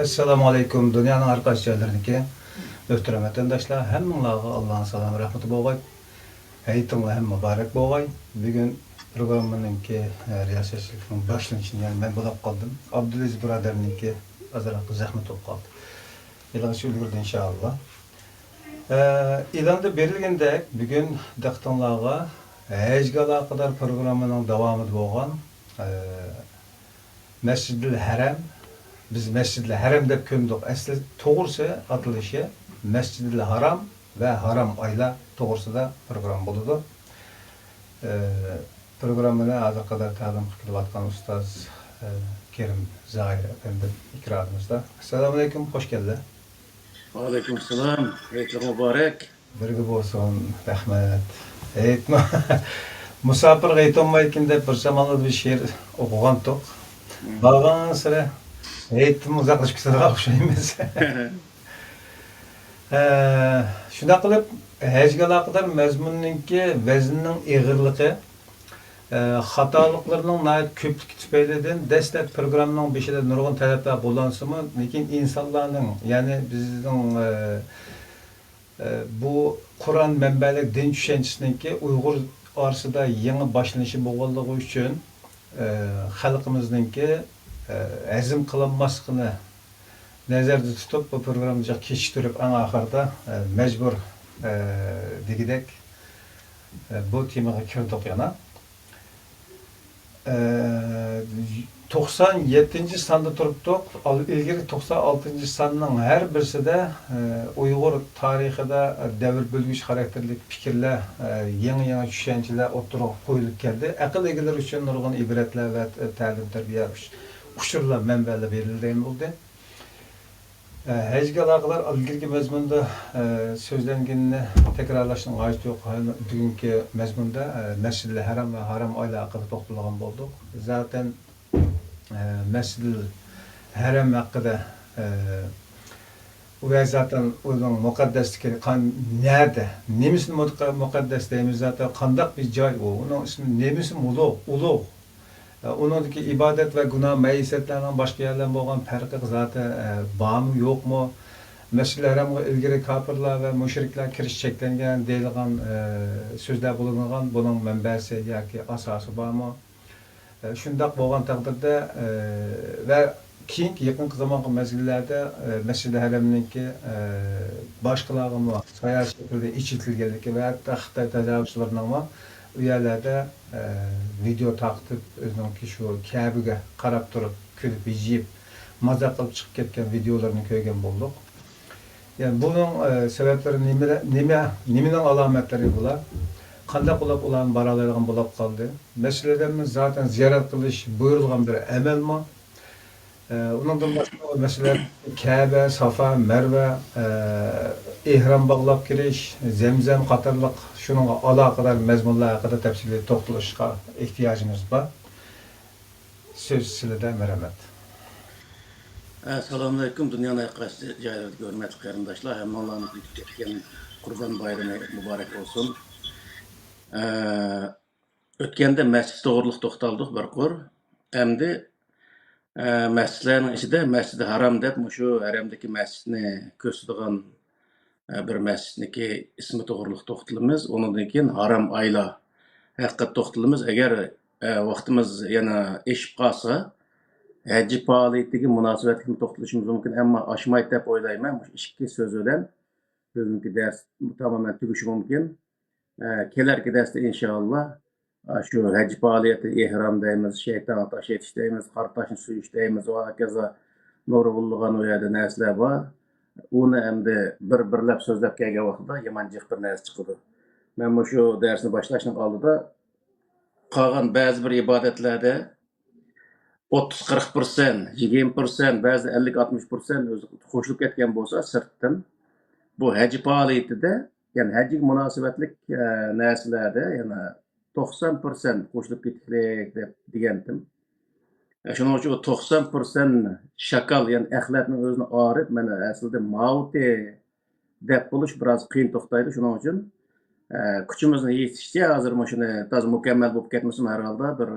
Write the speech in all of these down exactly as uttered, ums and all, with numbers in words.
ئەسسالامۇ ئەلەيكۇم، دۇنيانىڭ ھەر قايسى جايلىرىدىكى مۆھتەرەم ۋەتەنداشلار، ھەممىڭلارغا ئاللانىڭ سالامى، رەھمىتى بولغاي. ھېيتىڭلار ھەم مۇبارەك بولغاي. بۈگۈن پروگراممىنىڭكى، ئە، رىياسەتچىلىكىنىڭ باشلىنىشىنى يەنە مەن بولاپ قالدىم. ئابدۇلئەزىز بۇرادەرنىڭكى ئازراق زەھمەت بولۇپ قالدى. ئېلانچە ئۈلگۈردى، ئىنشائاللا. ئە، ئېلاندا بېرىلگەندەك، بۈگۈن دىققىتىڭلارغا ھەجگە ئالاقىدار پروگراممىنىڭ داۋامىدا بولغان، ئە، مەسجىدىل ھەرەم، بىز مەسجىدىل ھەرەم دەپ كۆندۇق. ئەسلى توغرىسى ئاتىلىشى مەسجىدىل ھارام ۋە ھارام ئايلار توغرىسىدا پروگرامما بولىدۇ. ئە، پروگراممىنى ھازىرغا قەدەر تەقدىم قىلىپ كېلىۋاتقان ئۇستاز، ئە، كېرىم زاھىر ئەپەندىم ئېكرانىمىزدا. ئەسسالامۇئەلەيكۇم، خوش كەلدى. ۋەئەلەيكۇمسالام، ھېيتلىق مۇبارەك. بىرگە بولسۇن، رەھمەت. ھېيتمۇ-، مۇساپىرغا ھېيت بولمايدىكەن دەپ بىر زامانلاردا بىر شېئىر ئوقۇغانتۇق. مم. بارغانسېرى ھېيتتىن ئۇزاقلىشىپ كېتىدىغان ئوخشايمىز. ئە، شۇنداق قىلىپ، ھەجگە ئالاقىدار مەزمۇننىڭكى ۋەزنىنىڭ ئېغىرلىقى، ئە، خاتالىقلىرىنىڭ ناھايىتى كۆپلۈكى تۈپەيلىدىن دەسلەپ پروگراممىنىڭ بېشىدا نۇرغۇن تەلەپلەر بولۇنسىمۇ، لېكىن ئىنسانلارنىڭ، يەنى بىزنىڭ، ئە، ئە، بۇ قۇرئان مەنبەلىك دىن چۈشەنچىسىنىڭكى ئۇيغۇر ئارىسىدا يېڭى باشلىنىشى بولغانلىقى ئۈچۈن، ئە، خەلقىمىزنىڭكى، ئە، ھەزىم قىلالماسلىقىنى نەزەردە تۇتۇپ، بۇ پروگراممىنى جىق كېچىكتۈرۈپ، ئەڭ ئاخىرىدا، ئە، مەجبۇر، ئە، دېگۈدەك، ئە، بۇ تېمىغا كىردۇق يەنە. ئە، توقسان يەتتىنچى ساندا تۇرۇپتۇق. ئال-، ئىلگىرى توقسان ئالتىنچى ساننىڭ ھەر بىرسىدە، ئە، ئۇيغۇر تارىخىدا دەۋر بۆلگۈچ خاراكتېرلىك پىكىرلەر، ئە، يېڭى-يېڭى چۈشەنچىلەر ئوتتۇرىغا قويۇلۇپ كەلدى. ئەقىل ئىگىلىرى ئۈچۈن نۇرغۇن ئىبرەتلەر ۋە تەلىم-تەربىيە ئۇچ-، ئۇچۇرلار، مەنبەلەر بېرىلىدىغان بولدى. ئە، ھەجگە ئالاقىدار ئىلگىرىكى مەزمۇندا، ئە، سۆزلەنگىنىنى تەكرارلاشنىڭ ھاجىتى يوق. بۈگۈنكى مەزمۇندا، ئە، مەسجىدىل ھەرام ۋە ھارام ئايلار ھەققىدە توختالغان بولدۇق. زاتەن، ئە، مەسجىدىل ھەرام ھەققىدە، ئە، ۋە زاتەن ئۇنىڭ مۇقەددەسلىكى قان-، نەدە؟ نېمىسىنى مۇتقە-، مۇقەددەس دەيمىز زاتەن؟ قانداق بىر جاي ئۇ؟ ئۇنىڭ ئىسمى نېمىسى ئۇلۇغ؟ ئۇلۇغ. ئۇنىڭدىكى ئىبادەت ۋە گۇناھ مەيسەتلەرنىڭ باشقا يەرلەر بولغان پەرقى زاتى، ئە، بارمۇ، يوقمۇ؟ مەسجىدىل ھەرامغا ئىلگىرى كاپىرلار ۋە مۇشرىكلار كىرىش چەكلەنگەن دەيدىغان، ئە، سۆزلەر بولۇنغان. بۇنىڭ مەنبەسى ياكى ئاساسى بارمۇ؟ ئە، شۇنداق بولغان تەقدىردە، ئە، ۋە كېيىنكى يېقىنقى زامانقى مەزگىللەردە، ئە، مەسجىدىل ھەرەمنىڭكى، ئە، باشقىلارغىمۇ ساياھەت شەكلىدە ئېچىۋېتىلگەنلىكى ۋە ھەتتا خىتاي تاجاۋۇزچىلىرىنىڭمۇ ئۇ يەرلەردە، ئە، ۋىدېئو تارقىتىپ، ئۆزىنىڭكى شۇ كەبىگە قاراپ تۇرۇپ، كۈلۈپ، ھىجىيىپ، مازاق قىلىپ چىقىپ كەتكەن ۋىدېئولىرىنى كۆرگەن بولدۇق. يەنى بۇنىڭ، ئە، سەۋەبلىرى نېمە، نېمە، نېمىنىڭ ئالامەتلىرى بۇلار؟ قانداق بولۇپ ئۇلار بارالمايدىغان بولۇپ قالدى؟ مەسجىدىل ھەرەمنى زاتەن زىيارەت قىلىش بۇيرۇلغان بىر ئەمەلمۇ؟ ئە، ئۇنىڭدىن باشقا مەسىلەن، كەبە، سافا، مەرۋە، ئە، ئېھرام باغلاپ كىرىش، زەمزەم قاتارلىق شۇنىڭغا ئالاقىدار مەزمۇنلار ھەققىدە تەپسىلىي توختىلىشقا ئېھتىياجىمىز بار. سۆز سىلىدە، مەرھەمەت. ئەسسالامۇئەلەيكۇم، دۇنيانىڭ ھەر قايسى جايلىرىدىكى ھۆرمەتلىك قېرىنداشلار، ھەممىڭلارنىڭ ئۆتۈپ كەتكەن قۇربان بايرىمى مۇبارەك بولسۇن. ئە، ئۆتكەندە مەسچىت توغرىلىق توختالدۇق بىر قۇر. ئەمدى، ئە، مەسچىتلەرنىڭ ئىچىدە مەسجىدى ھارام دەپ مۇشۇ ھەرەمدىكى مەسچىتنى كۆرسىتىدىغان، ئە، بىر مەسچىتنىكى ئىسمى توغرىلىق توختىلىمىز. ئۇنىڭدىن كېيىن ھارام ئايلار ھەققىدە توختىلىمىز. ئەگەر، ئە، ۋاقتىمىز يەنە ئېشىپ قالسا، ھەج پائالىيىتىگە مۇناسىۋەتلىكمۇ توختىلىشىمىز مۇمكىن، ئەمما ئاشمايدۇ دەپ ئويلايمەن. مۇشۇ ئىككى سۆز بىلەن بۈگۈنكى دەرس تامامەن تۈگىشى مۇمكىن. ئە، كېلەركى دەرستە ئىنشائاللا، ئە، شۇ ھەج پائالىيىتى، ئېھرام دەيمىز، شەيتانغا تاش ئېتىش دەيمىز، قارا تاشنى سۆيۈش دەيمىز، ۋە ھاكازا نۇرغۇنلىغان ئۇ يەردە نەرسىلەر بار. ئۇنى ئەمدى بىر-بىرلەپ سۆزلەپ كەلگەن ۋاقتىدا يامان جىق بىر نەرسە چىقىدۇ. مەن مۇشۇ دەرسنى باشلاشنىڭ ئالدىدا قالغان بەزى بىر ئىبادەتلەردە ئوتتۇز، قىرىق پىرسەنت، يىگىرمە پىرسەنت، بەزىدە ئەللىك، ئاتمىش پىرسەنت ئۆزى قوشۇلۇپ كەتكەن بولسا سىرتتىن، بۇ ھەج پائالىيىتىدە، يەنى ھەجگە مۇناسىۋەتلىك، ئە، نەرسىلەردە يەنە توقسان پىرسەنت قوشۇلۇپ كېتىكلىك دەپ دېگەنتىم. ئە، شۇنىڭ ئۈچۈن بۇ توقسان پىرسەنت شاكال، يەنى ئەخلەتنىڭ ئۆزىنى ئايرىپ، مانا ئەسلىدە ماۋۇتى دەپ بولۇش بىراز قىيىن توختايدۇ. شۇنىڭ ئۈچۈن، ئە، كۈچىمىزنىڭ يېتىشىچە ھازىر مۇشۇنى تازا مۇكەممەل بولۇپ كەتمىسىمۇ، ھەر ھالدا بىر،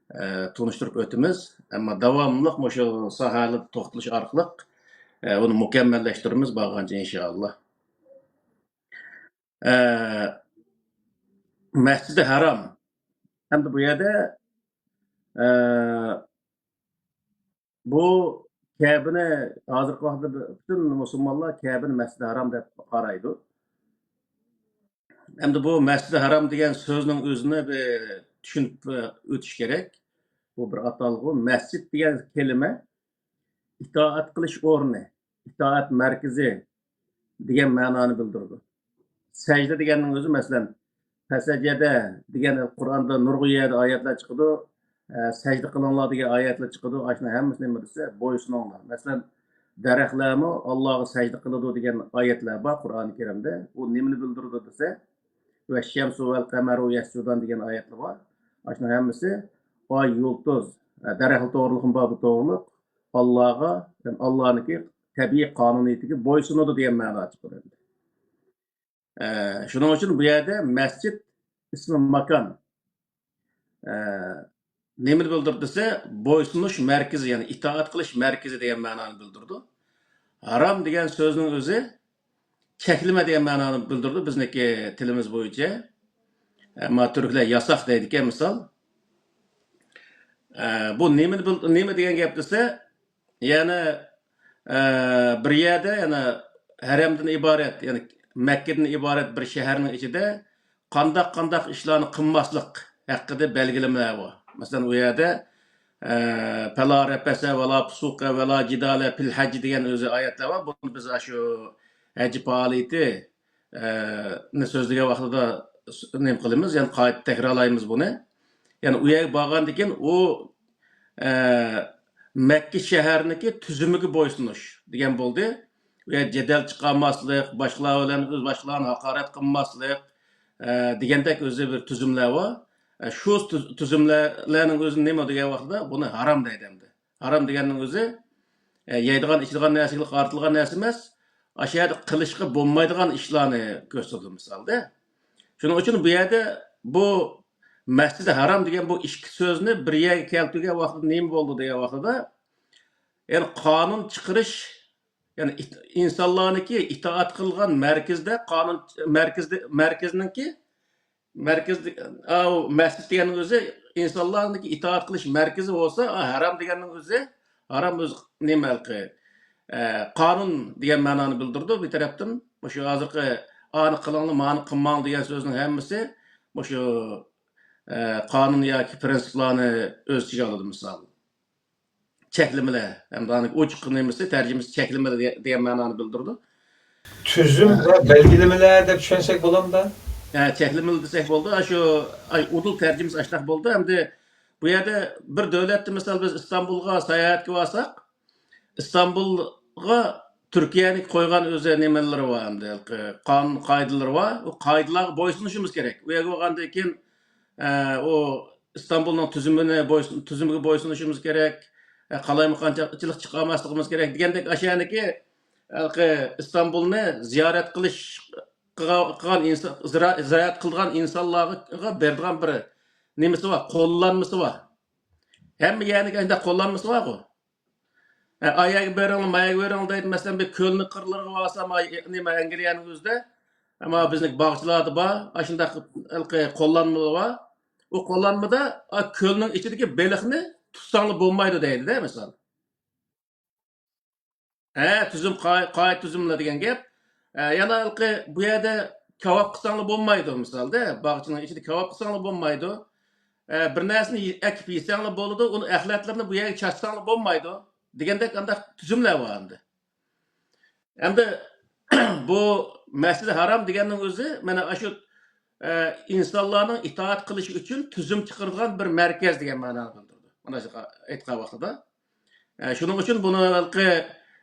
ئە، ئە، تونۇشتۇرۇپ ئۆتىمىز. ئەمما داۋاملىق مۇشۇ ساھەلەردە توختىلىش ئارقىلىق، ئە، ئۇنى مۇكەممەللەشتۈرىمىز بارغانچە ئىنشائاللا. ئە، مەسجىدى ھارام. ئەمدى بۇ يەردە، ئە، بۇ كەبىنى ھازىرقى ۋاقىتتا پۈتۈن مۇسۇلمانلار كەبىنى مەسجىدى ھارام دەپ قارايدۇ. ئەمدى بۇ مەسجىدى ھارام دېگەن سۆزنىڭ ئۆزىنى بىر چۈشىنىپ ئۆتۈش كېرەك. بۇ بىر ئاتالغۇ. مەسچىت دېگەن كەلىمە ئىتائەت قىلىش ئورنى، ئىتائەت مەركىزى دېگەن مەنانى بىلدۈرىدۇ. سەجدە دېگەننىڭ ئۆزى، مەسىلەن، پەسەجەدە دېگەن قۇرئاندا نۇرغۇن يەردە ئايەتلەر چىقىدۇ. ئە، سەجدە قىلىڭلار دېگەن ئايەتلەر چىقىدۇ. ئاشۇنىڭ ھەممىسى نېمە دېسە، بويسۇنۇڭلار. مەسىلەن، دەرەخلەرمۇ ئاللاغا سەجدە قىلىدۇ دېگەن ئايەتلەر بار قۇرئانى كەرىمدە. ئۇ نېمىنى بىلدۈرىدۇ دېسە، ۋەششەمسۇ ۋەل قەمەرۇ يەسجۇدان دېگەن ئايەتلەر بار. ئاشۇنىڭ ھەممىسى ئاي، يۇلتۇز، ئە، دەرەخلەر توغرۇلۇقمۇ بار، بۇ توغرۇلۇق. ئاللاغا، يەنى ئاللانىڭكى تەبىئىي قانۇنىيىتىگە بويسۇنىدۇ دېگەن مەنىدە چىقىدۇ. ئە، شۇنىڭ ئۈچۈن بۇ يەردە مەسچىت ئىسمى ماكان، ئە، نېمىنى بىلدۈرىدۇ دېسە، بويسۇنۇش مەركىزى، يەنى ئىتائەت قىلىش مەركىزى دېگەن مەنانى بىلدۈرىدۇ. ھارام دېگەن سۆزنىڭ ئۆزى چەكلىمە دېگەن مەنانى بىلدۈرىدۇ بىزنىڭكى تىلىمىز بويىچە. ئەمما تۈركلەر ياساق دەيدىكەن، مىسال. ئە، بۇ نېمىنى بىل-، نېمە دېگەن گەپ دېسە، يەنى، ئە، بىر يەردە، يەنى ھەرەمدىن ئىبارەت، يەنى مەككىدىن ئىبارەت بىر شەھەرنىڭ ئىچىدە قانداق، قانداق ئىشلارنى قىلماسلىق ھەققىدە بەلگىلىمىلەر بار. مەسىلەن، ئۇ يەردە، ئە، پەلا رەپەسە ۋەلا پۇسۇقە ۋەلا جىدالە پىل ھەج دېگەن ئۆزى ئايەتلەر بار. بۇنى بىز ئاشۇ ھەج پائالىيىتى، ئە، نى سۆزلىگەن ۋاقتىدا س-، نېمە قىلىمىز؟ يەنى قايتا تەكرارلايمىز بۇنى. يەنى ئۇ يەرگە بارغاندىن كېيىن ئۇ، ئە، مەككە شەھەرنىڭكى تۈزۈمىگە بويسۇنۇش دېگەن بولدى. ئۇ يەردە جېدەل چىقارماسلىق، باشقىلار بىلەن ئۆز باشقىلارنى ھاقارەت قىلماسلىق، ئە، دېگەندەك ئۆزى بىر تۈزۈملەر بار. ئە، شۇ تۈز-، تۈزۈملەرنىڭ ئۆزى نېمە دېگەن ۋاقتىدا بۇنى ھارام دەيدۇ ئەمدى. ھارام دېگەننىڭ ئۆزى، ئە، يەيدىغان، ئىچىدىغان نەرسىگە ئارتىلغان نەرسە ئەمەس، ئاشۇ يەردە قىلىشقا بولمايدىغان ئىشلارنى كۆرسىتىدۇ مىسالدا. شۇنىڭ ئۈچۈن بۇ يەردە بۇ مەسجىدى ھارام دېگەن بۇ ئىككى سۆزنى بىر يەرگە كەلتۈرگەن ۋاقتىدا نېمە بولدى دېگەن ۋاقتىدا، يەنى قانۇن چىقىرىش، يەنى ئىت-، ئىنسانلارنىڭكى ئىتائەت قىلغان مەركىزدە قانۇن، مەركىزدە، مەركىزنىڭكى مەركەز دېگەن، ئاۋۇ مەسچىت دېگەننىڭ ئۆزى ئىنسانلارنىڭكى ئىتائەت قىلىش مەركىزى بولسا، ئا، ھارام دېگەننىڭ ئۆزى، ھارام ئۆزى نېمە ھېلىقى، ئە، قانۇن دېگەن مەنانى بىلدۈرىدۇ. بىر تەرەپتىن، مۇشۇ ھازىرقى ئانى قىلىڭلار، مانى قىلماڭ دېگەن سۆزنىڭ ھەممىسى مۇشۇ، ئە، قانۇن ياكى پىرىنسىپلارنى ئۆز ئىچىگە ئالىدۇ، مىسال. چەكلىمىلەر، ھەمدە ئۇنىڭ ئوچۇق نېمىسى، تەرجىمىسى چەكلىمىلەر دېگەن مەنانى بىلدۈرىدۇ. تۈزۈم ۋە بەلگىلىمىلەر دەپ چۈشەنسەك بولامدا؟ ھە، چەكلىمىلەر دېسەك بولىدۇ. ئاشۇ، ئاي، ئۇدۇل تەرجىمىسى ئاشۇنداق بولىدۇ. ئەمدى بۇ يەردە بىر دۆلەتتە، مىسال، بىز ئىستانبۇلغا ساياھەتكە بارساق، ئىستانبۇلغا تۈركىيەنىڭ قويغان ئۆزى نېمىلىرى بار، ئەمدى قانۇن قائىدىلىرى بار. ئۇ قائىدىلارغا بويسۇنۇشىمىز كېرەك. ئۇ يەرگە بارغاندىن كېيىن، ئە، ئۇ ئىستانبۇلنىڭ تۈزۈمىنى بويسۇن-، تۈزۈمىگە بويسۇنۇشىمىز كېرەك، ئە، قالايمىقانچىلىق چىقارماسلىقىمىز كېرەك دېگەندەك، ئاشۇ يەرنىكى ھېلىقى ئىستانبۇلنى زىيارەت قىلىش قىلغان، قىلغان ئىنسان، زىرا-، زىيارەت قىلىدىغان ئىنسانلارغا بېرىدىغان بىر نېمىسى بار، قوللانمىسى بار. ھەممە يەرنىڭكى ئاشۇنداق قوللانمىسى بارغۇ. ئە، ئايەگە بېرىڭلار، مايەگە بېرىڭلار دەيدۇ. مەسىلەن، بىر كۆلنىڭ قىرلىرىغا بارسام، ئاي، نېمە، ئەنگلىيەنىڭ ئۆزىدە، ئەمما بىزنىڭ باغچىلاردا بار، ئاشۇنداق ھېلىقى قوللانمىلار بار. ئۇ قوللانمىدا، ئا، كۆلنىڭ ئىچىدىكى بېلىقنى تۇتساڭلار بولمايدۇ دەيدۇ-دە، مىسال. ھە، تۈزۈم، قائىدە، قائىدە تۈزۈملەر دېگەن گەپ. ئە، يەنە ھېلىقى بۇ يەردە كاۋاپ قىلساڭلار بولمايدۇ، مىسالدا، باغچىنىڭ ئىچىدە كاۋاپ قىلساڭلار بولمايدۇ. ئە، بىر نەرسىنى يې-، ئەكىپ يېسەڭلار بولىدۇ، ئۇنى ئەخلەتلىرىنى بۇ يەرگە چاچساڭلار بولمايدۇ دېگەندەك ئانداق تۈزۈملەر بار ئەمدى. ئەمدى بۇ مەسجىدى ھارام دېگەننىڭ ئۆزى مانا ئاشۇ، ئە، ئىنسانلارنىڭ ئىتائەت قىلىشى ئۈچۈن تۈزۈم چىقىرىدىغان بىر مەركەز دېگەن مەنانى بىلدۈرىدۇ. مانا شۇ ئېيتقان ۋاقتىدا. ئە، شۇنىڭ ئۈچۈن بۇنى ھېلىقى،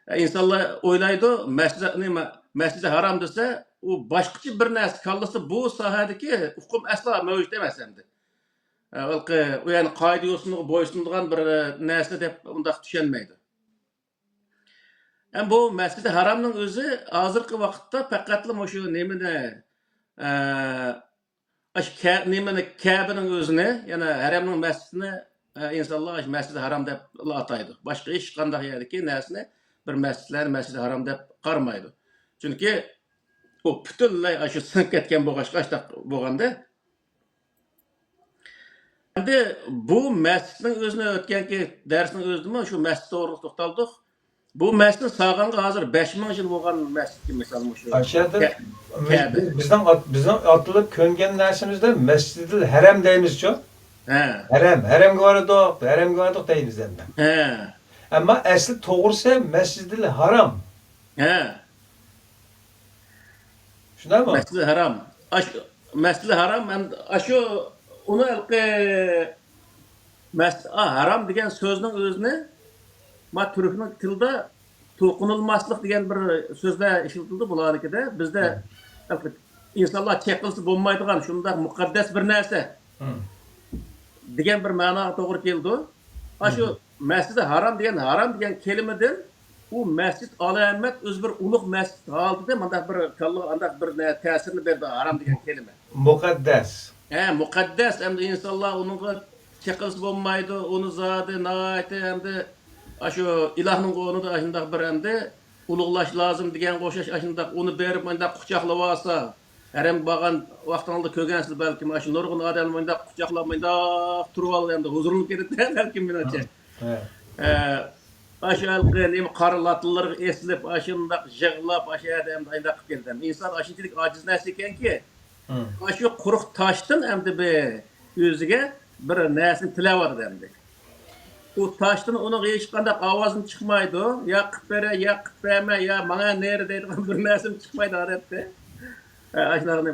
ئە، ئىنسانلار ئويلايدۇ، مەسجىدى، نېمە، مەسجىدى ھارام دېسە، ئۇ باشقىچە بىر نەرسە كاللىسىدا بۇ ساھەدىكى ئۇقۇم ئەسلا مەۋجۇت ئەمەس ئەمدى. ئە، ھېلىقى ئۇ يەنى قائىدە يوسۇنىغا بويسۇنىدىغان بىر، ئە، نەرسە دەپ ئۇنداق چۈشەنمەيدۇ. ھەم بۇ مەسجىدى ھارامنىڭ ئۆزى ھازىرقى ۋاقىتتا پەقەتلا مۇشۇ نېمىنى، ئە، ئاشۇ كە-، نېمىنى، كەبىنىڭ ئۆزىنى، يەنى ھەرەمنىڭ مەسچىتىنى ئە، ئىنسانلار مەسجىدى ھارام دەپلا ئاتايدۇ. باشقا ھېچقانداق يەردىكى نەرسىنى بىر مەسچىتلەرنى مەسجىدى ھارام دەپ قارىمايدۇ. چۈنكى ئۇ پۈتۈنلەي ئاشۇ سىڭىپ كەتكەن بولغاچقا، ئاشۇنداق بولغاندا. ئەمدى بۇ مەسچىتنىڭ ئۆزىنى ئۆتكەنكى دەرسنىڭ ئۆزىدىمۇ شۇ مەسچىت توغرىلىق توختالدۇق. بۇ مەسچىتنى سالغانغا ھازىر بەش مىڭ يىل بولغان مەسچىتكە مىسال مۇشۇ ئاشۇ يەردە كە-، بىز، كەبە. بىز، بىزنىڭ ئات-، بىزنىڭ ئاتىلىپ كۆنگەن نەرسىمىزدە مەسجىدىل ھەرەم دەيمىزچۇ؟ ھە. ھەرەم، ھەرەمگە بارىدۇق، ھەرەمگە بارىدۇق دەيمىز ئەمدى. ھە. ئەمما ئەسلى توغرىسى مەسجىدىل ھارام. ھە. شۇنداقمۇ؟ مەسجىدىل ھارام. ئاشۇ مەسجىدىل ھارام ھەم ئاشۇ ئۇنى ھېلىقى مەس-، ئا، ھارام دېگەن سۆزنىڭ ئۆزىنى ما تۈركنىڭ تىلىدا توقۇنۇلماسلىق دېگەن بىر سۆزلەر ئىشلىتىلىدۇ بۇلارنىڭكىدا. بىزدە ھە. ھېلىقى ئىنسانلار چېقىلسا بولمايدىغان شۇنداق مۇقەددەس بىر نەرسە ھە. دېگەن بىر مەناغا توغرا كېلىدۇ. ئاشۇ ھە. مەسجىدى ھارام دېگەن، ھارام دېگەن كەلىمىدىن ئۇ مەسچىت ئالەمەت ئۆزى بىر ئۇلۇغ مەسچىت ھالىتىدە مۇنداق بىر كاللىغا ئانداق بىر نە-، تەسىرنى بەردى، ھارام دېگەن كەلىمە. مۇقەددەس. ھە، مۇقەددەس، ئەمدى ئىنسانلار ئۇنىڭغا چېقىلسا بولمايدۇ، ئۇنى زادى ناھايىتى ئەمدى ئاشۇ ئىلاھنىڭ ئورنىدا ئاشۇنداق بىر ئەمدى ئۇلۇغلاش لازىم دېگەنگە ئوخشاش ئاشۇنداق ئۇنى بېرىپ مۇنداق قۇچاقلىۋالسا، ھەرەمگە بارغان ۋاقتىڭلاردا كۆرگەنسىز بەلكىم، ئاشۇ نۇرغۇن ئادەملەر مۇنداق قۇچاقلاپ مۇنداق تۇرۇۋالىدۇ، ئەمدى ھۇزۇرۇم كېلىدۇ بەلكىم مېنىڭچە. ھە. ئە، ئاشۇ ھېلىقى نېمە قارا لاتىلىرىغا ئېسىلىپ، ئاشۇنداق يىغلاپ، ئاشۇ يەردە ئەمدى ئاينداق قىلىپ كېلىدۇ. ئەمدى ئىنسان ئاشۇنچىلىك ئاجىز نەرسە ئىكەنكى، ھە. ئاشۇ قۇرۇق تاشتىن ئەمدى بىر ئۆزىگە بىر نەرسىنى تىلەۋاتىدۇ ئەمدى. ئۇ تاشتىن ئۇنىڭغا ھېچقانداق ئاۋازمۇ چىقمايدۇ. يا قىلىپ بېرە، يا قىلىپ بەرمە، يا ماڭا نېرى دەيدىغان بىر نەرسىمۇ چىقمايدۇ ئادەتتە. ئە، ئاشۇلارنى.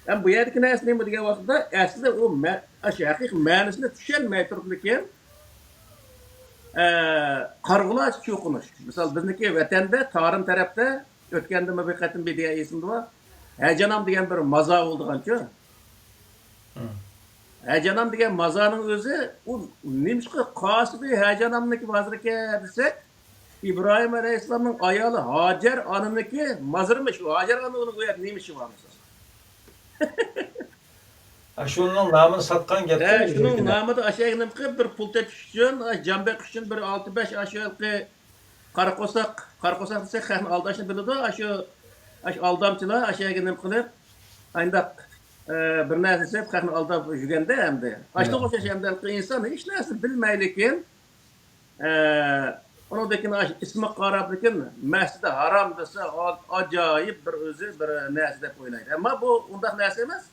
ئەمما بۇ يەردىكى نەرسە نېمە دېگەن ۋاقىتتا، ئەسلىدە ئۇ مە-، ئاشۇ ھەقىقىي مەنىسىنى چۈشەنمەي تۇرۇپلىكىن، ئە، قارىغۇلارچە چوقۇنۇش. مىسال، بىزنىڭكى ۋەتەندە، تارىم تەرەپتە، ئۆتكەندىمۇ بىر قېتىم بىر دېگەن ئېسىمدە بار. ھەجەنام دېگەن بىر مازار بولىدىغانچۇ. ھە. ھەجەنام دېگەن مازارنىڭ ئۆزى، ئۇ نېمىشقا قاسىبى ھەجەنامنىڭكى مازىرىكەن دېسەك، ئىبراھىم ئەلەيھىسسالامنىڭ ئايالى ھاجەر ئانىنىڭكى مازىرىمىش ئۇ. ھاجەر ئانا ئۇنىڭ ئۇ يەردە نېمە ئىشى بار مىسال؟ ھە، شۇنىڭ نامىدا ساتقان گەپتە ھە، شۇنىڭ نامىدا ئاشۇ يەرگە نېمە قىلىپ، بىر پۇل تېپىش ئۈچۈن، ئاشۇ جان بېقىش ئۈچۈن بىر ئالتە بەش ئاشۇ ھېلىقى قارا قورساق، قارا قورساق دېسەك، خەقنى ئالداشنى بىلىدۇ. ئاشۇ، ئاشۇ ئالدامچىلار ئاشۇ يەرگە نېمە قىلىپ، ئانداق، ئە، بىر نەرسە دېسەك، خەقنى ئالداپ يۈرگەندە ئەمدى. ئاشۇنىڭغا ئوخشاش ئەمدى ھېلىقى ئىنسان ھېچ نەرسىنى بىلمەيلىكىن، ئە، ئۇنىڭدىن كېيىن ئاشۇ ئىسمىغا قاراپلىكىن، مەسجىدى ھارام دېسە، ئا-، ئاجايىپ بىر ئۆزى بىر نەرسە دەپ ئويلايدۇ. ئەمما بۇ ئۇنداق نەرسە ئەمەس.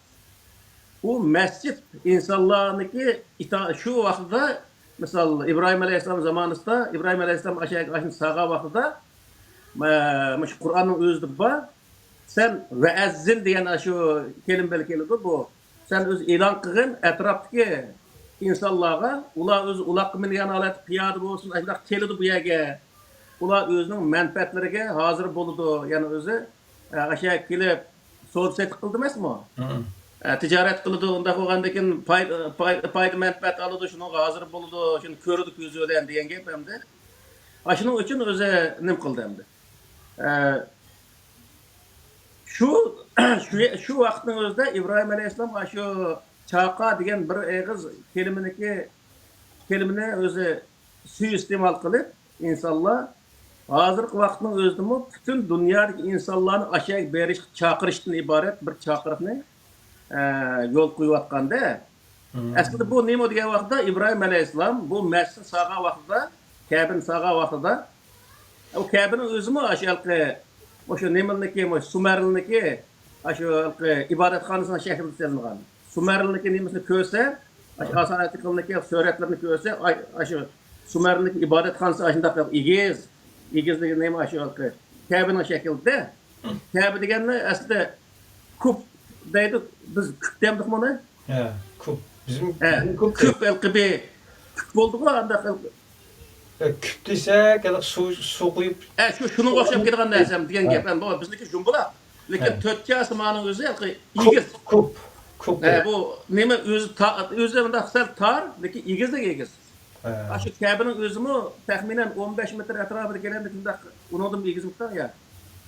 بۇ مەسچىت ئىنسانلارنىڭكى ئىتا-، شۇ ۋاقتىدا، مىسال، ئىبراھىم ئەلەيھىسسالام زامانىسىدا، ئىبراھىم ئەلەيھىسسالام ئاشۇ يەرگە ئاشۇنى سالغان ۋاقتىدا، مە-، مۇشۇ قۇرئاننىڭ ئۆزىدە بار. سەن ۋەئەززىن دېگەن ئاشۇ كەلىمە بىلەن كېلىدۇ بۇ. سەن ئۆزى ئېلان قىلغىن ئەتراپتىكى ئىنسانلارغا، ئۇلار ئۆزى ئۇلاققا مىنگەن ھالەتتە پىيادە بولسۇن، ئاشۇنداق كېلىدۇ بۇ يەرگە. ئۇلار ئۆزىنىڭ مەنپەئەتلىرىگە ھازىر بولىدۇ. يەنى ئۆزى، ئە، ئاشۇ يەرگە كېلىپ، سودا سېتىق قىلىدۇ ئەمەسمۇ؟ ھە. ئە، تىجارەت قىلىدۇ، ئۇنداق بولغاندىن كېيىن پاي-، پاي-، پايدا مەنپەئەت ئالىدۇ، شۇنىڭغا ھازىر بولىدۇ، شۇنى كۆرىدۇ كۆزى بىلەن دېگەن گەپ ئەمدى. ئاشۇنىڭ ئۈچۈن ئۆزى نېمە قىلدى ئەمدى؟ ئە، شۇ، شۇ، شۇ ۋاقىتنىڭ ئۆزىدە ئىبراھىم ئەلەيھىسسالام ئاشۇ چاقا دېگەن بىر ئېغىز كەلىمىنىڭكى، كەلىمىنى ئۆزى سۇيىئىستېمال قىلىپ، ئىنسانلار ھازىرقى ۋاقىتنىڭ ئۆزىدىمۇ پۈتۈن دۇنيادىكى ئىنسانلارنى ئاشۇ يەرگە بېرىشقا چاقىرىشتىن ئىبارەت بىر چاقىرىقنى، ئە، يول قويۇۋاتقاندا، مم. ئەسلىدە بۇ نېمە دېگەن ۋاقىتتا ئىبراھىم ئەلەيھىسسالام بۇ مەسچىتنى سالغان ۋاقتىدا، كەبىنى سالغان ۋاقتىدا، ئۇ كەبىنىڭ ئۆزىمۇ ئاشۇ ھېلىقى، مۇشۇ نېمىلىكى، مۇشۇ سۇمەرلىنىكى، ئاشۇ ھېلىقى ئىبادەتخانىسىنىڭ شەكلىدە سېلىنغان. سۇمەرلىنىكى نېمىسىنى كۆرسە، ئاشۇ ئاسان ئەتىقىلنىكى سۈرەتلىرىنى كۆرسە، ئاي-، ئاشۇ سۇمەرلىنىكى ئىبادەتخانىسى ئاشۇنداق ئېگىز، ئېگىزلىكى نېمە ئاشۇ ھېلىقى كەبىنىڭ شەكلىدە. كەبە دېگەننى ئەسلىدە كۇپ دەيدۇ، بىز كۈپ دەمدۇق بۇنى؟ ھە، كۇپ. بىزمۇ، ھە، بىزمۇ كۇپ كۈپ دەيدۇ. ھېلىقى بىر كۈپ بولدىغۇ، ئانداق ھېلىقى. ھە، كۈپ دېسەك، ھېلىقى سۇ، سۇ قۇيۇپ. ھە، شۇ، شۇنىڭغا ئوخشاپ كېتىدىغان نەرسە دېگەن ھە. گەپ. ئەمما بىزنىڭكى جۇڭبۇلاق. لېكىن ھە. تۆت چاسىمانىڭ ئۆزى ھېلىقى كۇپ، ئېگىز. كۇپ، كۇپ ھە، دەيدۇ. بۇ نېمە ئۆزى تا-، ئۆزى مۇنداق سەل تار، لېكىن ئېگىزدىن ئېگىز. ھە. ئاشۇ كەبىنىڭ ئۆزىمۇ تەخمىنەن ئون بەش مېتىر ئەتراپىدا كېلەمدىكىن، ئۇنىڭدىنمۇ ئېگىزمىكىن يا؟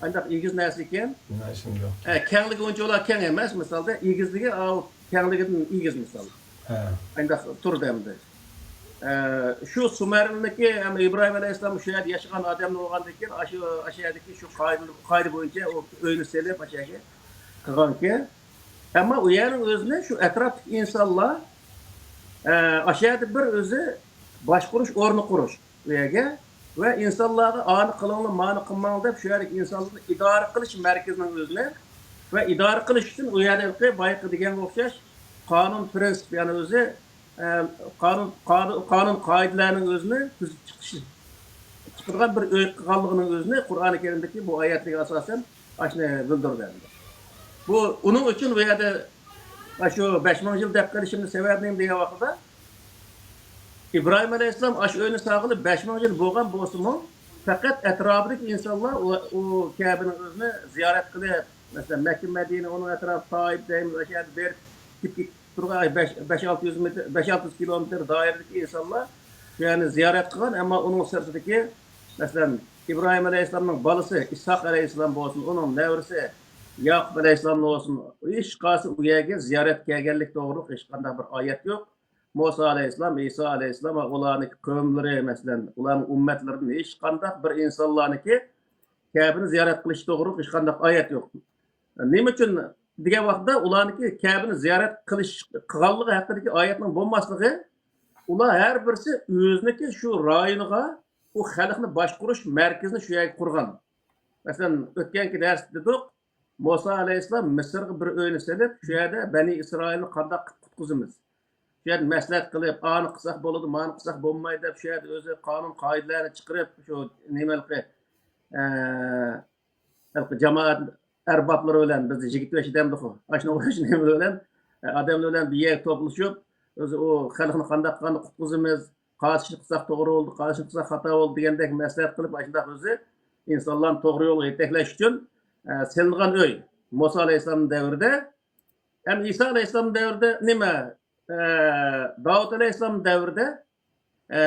ئانداق ئېگىز نەرسە ئىكەن. مېنىڭ ئېسىمدە يوق. ھە، كەڭلىكى ئۇنچىۋالا كەڭ ئەمەس، مىسالدا ئېگىزلىكى ئاۋۇ كەڭلىكىدىن ئېگىز مىسال. ھە. ئانداق تۇردى ئەمدى. ئە، شۇ سۇمەرنىڭكى، ئەمما ئىبراھىم ئەلەيھىسسالام شۇ يەردە ياشىغان ئادەملەر بولغاندىن كېيىن، ئاشۇ، ئاشۇ يەردىكى شۇ قائىدە، قائىدە بويىچە ئۇ ئۆينى سېلىپ، ئاشۇ يەرگە قىلغانكەن. ئەمما ئۇ يەرنىڭ ئۆزىنى شۇ ئەتراپتىكى ئىنسانلار، ئە، ئاشۇ يەردە بىر ئۆزى باشقۇرۇش ئورنى قۇرۇش ئۇ يەرگە ۋە ئىنسانلارغا ئانى قىلىڭلار، مانى قىلماڭ دەپ شۇ يەردىكى ئىنسانلارنى ئىدارە قىلىش مەركىزىنىڭ ئۆزىنى ۋە ئىدارە قىلىش ئۈچۈن ئۇ يەردىكى بايىقى دېگەنگە ئوخشاش قانۇن، پرىنسىپ، يەنى ئۆزى ئە، قانۇن، قانۇن، قانۇن قائىدىلەرنىڭ ئۆزىنى تۈزۈپ چىقىش، چىقىدىغان بىر ئۆي قىلغانلىقىنىڭ ئۆزىنى قۇرئانى كەرىمدىكى بۇ ئايەتلەرگە ئاساسەن ئاشۇنى بىلدۈرىدۇ ئەمدى. بۇ، ئۇنىڭ ئۈچۈن بۇ يەردە ئاشۇ بەش مىڭ يىل دەپ قېلىشىمنىڭ سەۋەبى نېمە دېگەن ۋاقىتتا، ئىبراھىم ئەلەيھىسسالام ئاشۇ ئۆينى سالغىلى بەش مىڭ يىل بولغان بولسىمۇ، پەقەت ئەتراپىدىكى ئىنسانلار ئۇ، ئۇ كەبىنىڭ ئۆزىنى زىيارەت قىلىپ، مەسىلەن، مەككە، مەدىنە، ئۇنىڭ ئەتراپى، تائىپ دەيمىز، ئاشۇ يەردە بېرىپ كېلىپ تۇرغان بەش، بەش ئالتە يۈز مېتىر، بەش ئالتە يۈز كىلومېتىر دائىرىدىكى ئىنسانلار شۇ يەرنى زىيارەت قىلغان، ئەمما ئۇنىڭ سىرتىدىكى، مەسىلەن، ئىبراھىم ئەلەيھىسسالامنىڭ بالىسى ئىسھاق ئەلەيھىسسالام بولسۇن، ئۇنىڭ نەۋرىسى ياقۇپ ئەلەيھىسسالام بولسۇن، ھېچقايسى ئۇ يەرگە زىيارەت كەلگەنلىك توغرۇلۇق ھېچقانداق بىر ئايەت يوق. مۇسا ئەلەيھىسسالام، ئىسا ئەلەيھىسسالام ۋە ئۇلارنىڭ قەۋملىرى، مەسىلەن، ئۇلارنىڭ ئۈممەتلىرىدىن ھېچقانداق بىر ئىنسانلارنىڭكى كەبىنى زىيارەت قىلىش توغرۇلۇق ھېچقانداق ئايەت يوق. نېمە ئۈچۈن دېگەن ۋاقىتتا، ئۇلارنىڭكى كەبىنى زىيارەت قىلىش، قىلغانلىقى ھەققىدىكى ئايەتنىڭ بولماسلىقى، ئۇلار ھەر بىرسى ئۆزىنىڭكى شۇ رايونىغا ئۇ خەلقنى باشقۇرۇش مەركىزىنى شۇ يەرگە قۇرغان. مەسىلەن، ئۆتكەنكى دەرستە دېدۇق، مۇسا ئەلەيھىسسالام مىسىرغا بىر ئۆينى سېلىپ، شۇ يەردە بەنى ئىسرائىلنى قانداق قىلىپ قۇتقۇزىمىز؟ شۇ يەردە مەسلىھەت قىلىپ، ئانى قىلساق بولىدۇ، مانى قىلساق بولمايدۇ دەپ، شۇ يەردە ئۆزى قانۇن قائىدىلەرنى چىقىرىپ، شۇ نېمىلىقى، ئە، ھېلىقى جامائەت ئەربابلىرى بىلەن، بىزدە يىگىت بېشى دەمدىخۇ، ئاشۇنىڭغا ئوخشاش نېمىلەر بىلەن، ئە، ئادەملەر بىلەن بىر يەرگە توپلىشىپ، ئۆزى ئۇ خەلقنى قانداق قىلغاندا قۇتقۇزىمىز، قايسىنى قىلساق توغرا بولدى، قايسىنى قىلساق خاتا بولدى دېگەندەك مەسلىھەت قىلىپ، ئاشۇنداق ئۆزى ئىنسانلارنى توغرا يولغا يېتەكلەش ئۈچۈن، ئە، سېلىنغان ئۆي. مۇسا ئەلەيھىسسالام دەۋرىدە، ھەم ئىسا ئەلەيھىسسالام دەۋرىدە نېمە، ئە، داۋۇت ئەلەيھىسسالام دەۋرىدە، ئە،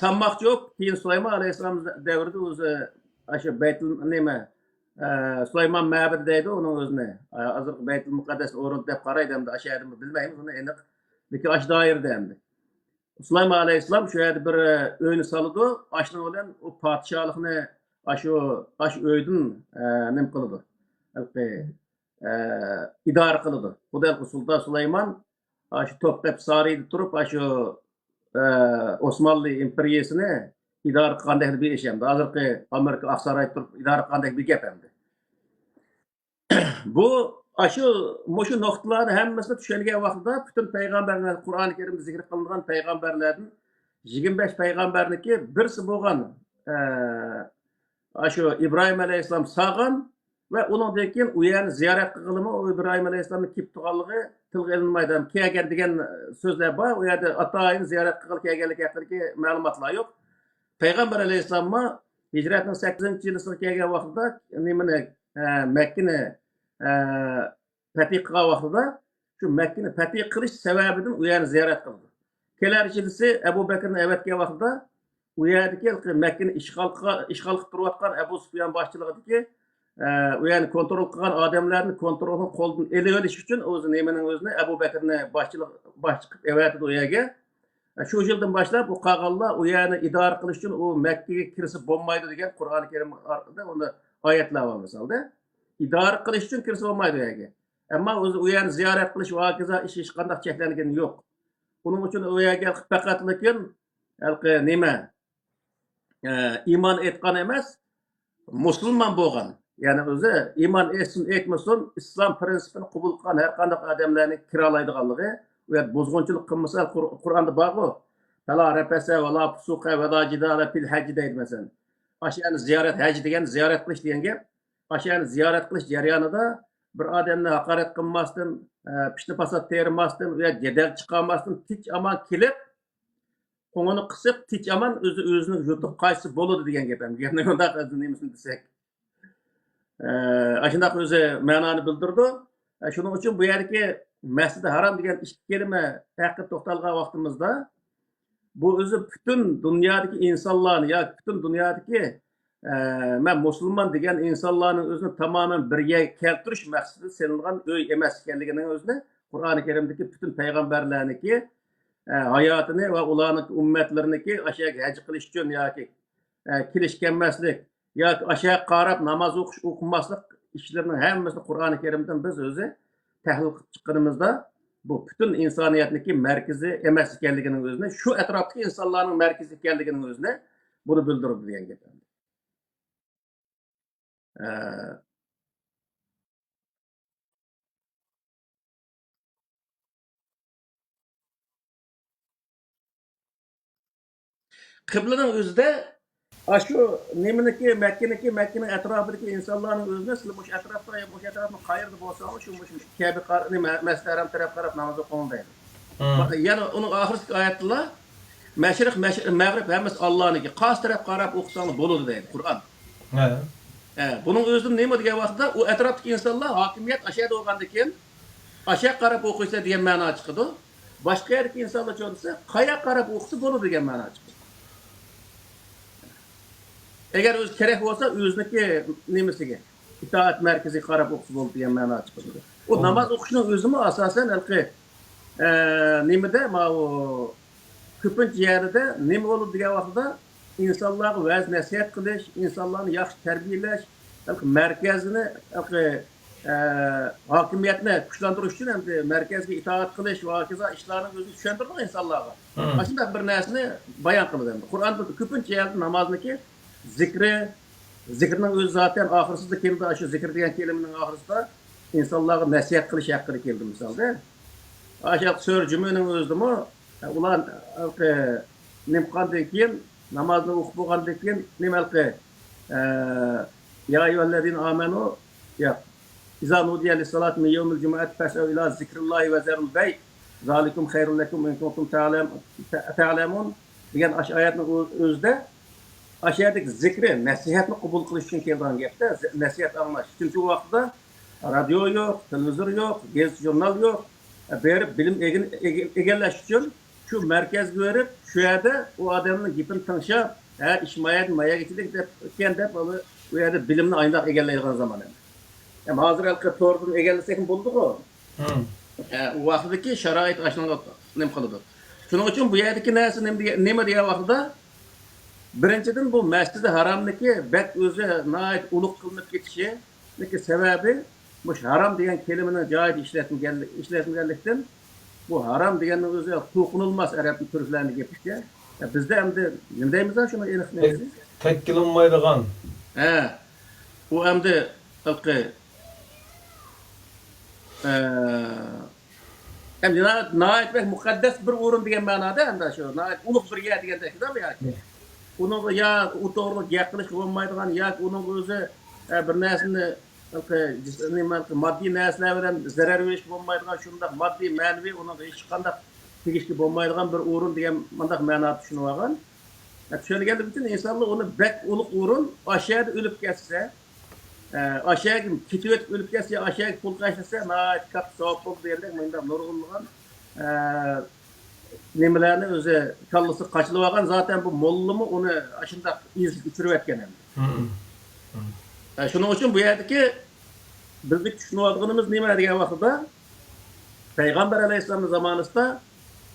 سالماقچى بولۇپ، كېيىن سۇلايمان ئەلەيھىسسالام دەۋرىدە ئۆزى ئاشۇ بەيتۇل، نېمە، ئە، سۇلايمان مەبىدى دەيدۇ ئۇنىڭ ئۆزىنى. ئە، ھازىرقى بەيتۇل مۇقەددەس ئورنىدا دەپ قارايدۇ ئەمدى، ئاشۇ يەردىمۇ بىلمەيمىز ئۇنى ئېنىق. لېكىن ئاشۇ دائىرىدە ئەمدى. سۇلايمان ئەلەيھىسسالام شۇ يەردە بىر، ئە، ئۆينى سالىدۇ. ئاشۇنىڭ بىلەن ئۇ پادىشاھلىقنى ئاشۇ، ئاشۇ ئۆيدىن، ئە، نېمە قىلىدۇ؟ ھېلىقى، ئە، ئىدارە قىلىدۇ. خۇددى ھېلىقى سۇلتان سۇلايمان ئاشۇ توپقەپە سارىيىدا تۇرۇپ، ئاشۇ، ئە، ئوسمانلى ئىمپېرىيىسىنى ئىدارە قىلغاندەك بىر ئىش ئەمدى. ھازىرقى ئامېرىكا ئاقسارايدا تۇرۇپ ئىدارە قىلغاندەك بىر گەپ ئەمدى. بۇ، ئاشۇ، مۇشۇ نۇقتىلارنى ھەممىسىنى چۈشەنگەن ۋاقتىدا پۈتۈن پەيغەمبەرلەر، قۇرئانى كەرىمدە زىكىر قىلىنغان پەيغەمبەرلەردىن يىگىرمە بەش پەيغەمبەرنىڭكى بىرسى بولغان، ئە، ئاشۇ ئىبراھىم ئەلەيھىسسالام سالغان ۋە ئۇنىڭدىن كېيىن ئۇ يەرنى زىيارەت قىلغىلىمۇ ئۇ ئىبراھىم ئەلەيھىسسالامنىڭ كېلىپ تۇرغانلىقى تىلغا ئېلىنمايدۇ. كەلگەن دېگەن سۆزلەر بار، ئۇ يەردە ئاتايىن زىيارەت قىلغىلى كەلگەنلىكى ھەققىدىكى مەلۇماتلار يوق. پەيغەمبەر ئەلەيھىسسالاممۇ ھىجرەتنىڭ سەككىزىنچى يىلىسىغا كەلگەن ۋاقتىدا نېمىنى، ئە، مەككىنى، ئە، پەتھى قىلغان ۋاقتىدا شۇ مەككىنى پەتھى قىلىش سەۋەبىدىن ئۇ يەرنى زىيارەت قىلىدۇ. كېلەر يىلىسى ئەبۇ بەكرىنى ئەۋەتكەن ۋاقتىدا ئۇ يەردىكى مەككىنى ئىشغال قىلغان، ئىشغال قىلىپ تۇرۇۋاتقان ئەبۇ سۇپيان باشچىلىقىدىكى، ئە، ئۇ يەرنى كونترول قىلغان ئادەملەرنى كونترولنى قولدىن ئېلىۋېلىش ئۈچۈن ئۆزى نېمىنىڭ ئۆزىنى ئەبۇ بەكرىنى باشچىلىق، باشچى قىلىپ ئەۋەتىدۇ ئۇ يەرگە. شۇ يىلدىن باشلاپ ئۇ قالغانلار ئۇ يەرنى ئىدارە قىلىش ئۈچۈن ئۇ مەككىگە كىرسە بولمايدۇ دېگەن قۇرئانى كەرىم ئارقىدا ئۇندا ئايەتلەر بار مىسالدا. ئىدارە قىلىش ئۈچۈن كىرسە بولمايدۇ ئۇ يەرگە. ئەمما ئۆزى ئۇ يەرنى زىيارەت قىلىش ۋە ھاكازا ئىش ھېچقانداق چەكلەنگىنى يوق. ئۇنىڭ ئۈچۈن ئۇ يەرگە پەقەتلا ھېلىقى نېمە، ئە، ئىمان ئېيتقان ئەمەس، مۇسۇلمان بولغان. يەنى ئۆزى ئىمان ئېيتسۇن، ئېيتمىسۇن، ئىسلام پرىنسىپىنى قوبۇل قىلغان ھەر قانداق ئادەملەرنى كىرالايدىغانلىقى، ئۇ يەردە بۇزغۇنچىلىق قىلمىسا، قۇر-، قۇرئاندا بارغۇ، «فلا رفس ولا فسوق ولا جدال في الحج» دەيدۇ مەسىلەن. ئاشۇ يەرنى زىيارەت، ھەج دېگەن زىيارەت قىلىش دېگەن گەپ. ئاشۇ يەرنى زىيارەت قىلىش جەريانىدا بىر ئادەمنى ھاقارەت قىلماستىن، ئە، پىتنە پاسات تېرىماستىن، ئۇ يەردە جېدەل چىقارماستىن، تىنچ ئامان كېلىپ، قوڭىنى قىسىپ، تىنچ ئامان ئۆزى ئۆزىنىڭ يۇرتىغا قايتسا بولىدۇ دېگەن گەپ. ئەمدى گەپنى مۇنداق نېمىسىنى دېسەك، ئە، ئاشۇنداق ئۆزى مەنانى بىلدۈرىدۇ. ئە، شۇنىڭ ئۈچۈن بۇ يەردىكى مەسجىدى ھارام دېگەن ئىككى كەلىمە ھەققىدە توختالغان ۋاقتىمىزدا، بۇ ئۆزى پۈتۈن دۇنيادىكى ئىنسانلارنى ياكى پۈتۈن دۇنيادىكى، ئە، مەن مۇسۇلمان دېگەن ئىنسانلارنىڭ ئۆزىنى تامامەن بىر يەرگە كەلتۈرۈش مەقسىتىدە سېلىنغان ئۆي ئەمەس ئىكەنلىكىنىڭ ئۆزىنى قۇرئانى كەرىمدىكى پۈتۈن پەيغەمبەرلەرنىڭكى ئە، ھاياتىنى ۋە ئۇلارنىڭ ئۈممەتلىرىنىكى ئاشۇ يەرگە ھەج قىلىش ئۈچۈن ياكى، ئە، كېلىش كەلمەسلىك ياكى ئاشۇ يەرگە قاراپ ناماز ئوقۇش، ئوقۇماسلىق ئىشلىرىنىڭ ھەممىسىنى قۇرئانى كەرىمدىن بىز ئۆزى تەھلىل قىلىپ چىققىنىمىزدا، بۇ پۈتۈن ئىنسانىيەتنىڭكى مەركىزى ئەمەس ئىكەنلىكىنىڭ ئۆزىنى، شۇ ئەتراپتىكى ئىنسانلارنىڭ مەركىزى ئىكەنلىكىنىڭ ئۆزىنى بۇنى بىلدۈرىدۇ دېگەن گەپ. ئە، قىبلىنىڭ ئۆزىدە ئاشۇ نېمىنىكى، مەككىنىكى، مەككىنىڭ ئەتراپىدىكى ئىنسانلارنىڭ ئۆزىنى سىلەر مۇشۇ ئەتراپتا يا مۇشۇ ئەتراپنىڭ قايىرىدا بولساڭلار، شۇ مۇشۇ كەبە قار-، نېمە، مەسچىدى ھارام تەرەپ قاراپ ناماز ئوقۇڭ دەيدۇ. مم. يەنە ئۇنىڭ ئاخىرىدىكى ئايەتتىلا، مەشرىق، مەش-، مەغرىب ھەممىسى ئاللانىڭكى، قايسى تەرەپ قاراپ ئوقۇساڭلار بولىدۇ دەيدۇ قۇرئان. ھە. ھە، بۇنىڭ ئۆزىدىن نېمە دېگەن ۋاقىتتا، ئۇ ئەتراپتىكى ئىنسانلار ھاكىمىيەت ئاشۇ يەردە بولغاندىكىن، ئاشۇ يەرگە قاراپ ئوقۇيسىلەر دېگەن مەنا چىقىدۇ. باشقا يەردىكى ئىنسانلارچۇ دېسە، قاياققا قاراپ ئوقۇسا بولىدۇ دېگەن مەنا چىقىدۇ. ئەگەر ئۆزى كېرەك بولسا، ئۆزىنىڭكى نېمىسىگە، ئىتائەت مەركىزىگە قاراپ ئوقۇسا بولىدۇ دېگەن مەنا چىقىدۇ. ئۇ ئۇم. ناماز ئوقۇشنىڭ ئۆزىمۇ ئاساسەن ھېلىقى، ئە، نېمىدە، ماۋۇ كۆپىنچە يەردە نېمە بولىدۇ دېگەن ۋاقىتتا، ئىنسانلارغا ۋەز-نەسىھەت قىلىش، ئىنسانلارنى ياخشى تەربىيەلەش، ھېلىقى مەركەزنى، ھېلىقى، ئە، ھاكىمىيەتنى كۈچلەندۈرۈش ئۈچۈن ئەمدى مەركەزگە ئىتائەت قىلىش ۋە ھاكازا ئىشلارنىڭ ئۆزىنى چۈشەندۈرىدۇ ئىنسانلارغا. مم. ئاشۇنداق بىر نەرسىنى بايان قىلىدۇ ئەمدى. قۇرئاندا كۆپىنچە يەردە نامازنىڭكى زىكرى، زىكىرنىڭ ئۆزى زاتەن ئاخىرسىزدا كېلىدۇ، ئاشۇ زىكىر دېگەن كەلىمىنىڭ ئاخىرسىدا ئىنسانلارغا نەسىھەت قىلىش ھەققىدە كەلدى مىسالدا. ئاشۇ سۈرە جۈمەنىڭ ئۆزىدىمۇ ئۇلار ھېلىقى نېمە قىلغاندىن كېيىن، نامازنى ئوقۇپ بولغاندىن كېيىن، نېمە ھېلىقى، ئە، يا ئەييۇھەللەزىنە ئامەنۇ، ياق. ئىزا نۇدىيە لىسسالاتى مىن يەۋمىل جۇمۇئەتى فەسئەۋ ئىلا زىكرىللاھى ۋە زەرۇل بەي، زالىكۇم خەيرۇل لەكۇم ئىن كۇنتۇم تەئلەم-، تەئلەمۇن دېگەن ئاشۇ ئايەتنىڭ ئۆ-، ئۆزىدە ئاشۇ يەردىكى زىكرى، نەسىھەتنى قوبۇل قىلىش ئۈچۈن كەلگەن گەپتە، زە-، نەسىھەت ئاڭلاش. چۈنكى ئۇ ۋاقىتتا رادىيو يوق، تېلېۋىزور يوق، گېزىت-ژۇرنال يوق. بېرىپ بىلىم ئېگىن-، ئېگە-، ئىگىلەش ئۈچۈن شۇ مەركەزگە بېرىپ، شۇ يەردە ئۇ ئادەمنىڭ گېپىنى تىڭشاپ، ھە، ئىش ما يەردىن ما يەرگىچىلىك دەپ ئۆتكەن دەپ، ئۇ يەردە بىلىمنى ئاينداق ئىگىلەيدىغان زامان ئەمدى. ھەم ھازىر ھېلىقى توردىن ئىگىلىسەكمۇ بولىدىغۇ. مم. ھە، ئۇ ۋاقتىدىكى شارائىت ئاشۇنىڭغا نېمە قىلىدۇ. شۇنىڭ ئۈچۈن بۇ يەردىكى نەرسە نېمە دېگەن، نېمە دېگەن ۋاقتىدا، بىرىنچىدىن، بۇ مەسچىدى ھارامنىكى بەك ئۆزى ناھايىتى ئۇلۇغ قىلىنىپ كېتىشىنىڭكى سەۋەبى، مۇشۇ ھارام دېگەن كەلىمىنىڭ جايىدا ئىشلەتمىگەنلىك، ئىشلەتمىگەنلىكتىن، بۇ ھارام دېگەننىڭ ئۆزى توقۇنۇلماس ئەرەب تۈركلەرنىڭ گېپىچە. يا بىزدە ئەمدى نېمە دەيمىز شۇنىڭ ئېنىق نېمىسى؟ تەككىلىنمايدىغان. ھە. ئۇ ئەمدى ھېلىقى، ئە، ئەمدى ناھايىتى، ناھايىتى بەك مۇقەددەس بىر ئورۇن دېگەن مەنادا، ئەمدى شۇ ناھايىتى ئۇلۇغ بىر يەر دېگەندەك ياكى. ئۇنىڭغا يا ئۇ توغرىلىق گەپ قىلىشقا بولمايدىغان ياكى ئۇنىڭغا ئۆزى، ئە، بىر نەرسىنى، ھېلىقى جىس-، نېمە، ھېلىقى ماددىي نەرسىلەر بىلەن زەرەر بېرىشكە بولمايدىغان، شۇنداق ماددىي، مەنىۋى ئۇنىڭغا ھېچقانداق تېگىشكە بولمايدىغان بىر ئورۇن دېگەن مۇنداق مەنادا چۈشىنىۋالغان. ھە، چۈشەنگەنلىكى ئۈچۈن ئىنسانلار ئۇنى بەك ئۇلۇغ ئورۇن، ئاشۇ يەردە ئۆلۈپ كەتسە، ئە، ئاشۇ يەرگە كېتىۋېتىپ ئۆلۈپ كەتسە، ئاشۇ يەرگە پۇل خەجلىسە، ناھايىتى كاتتا ساۋاب بولىدۇ دېگەندەك مۇنداق نۇرغۇنلىغان، ئە، نېمىلەرنى ئۆزى كاللىسىغا قاچىلىۋالغان. زاتەن بۇ موللىمۇ ئۇنى ئاشۇنداق ئېزىپ ئۆچۈرۈۋەتكەن ئەمدى. مم. مم. ئە، شۇنىڭ ئۈچۈن بۇ يەردىكى بىزنىڭ چۈشىنىۋالىدىغىنىمىز نېمە دېگەن ۋاقتىدا، پەيغەمبەر ئەلەيھىسسالامنىڭ زامانىسىدا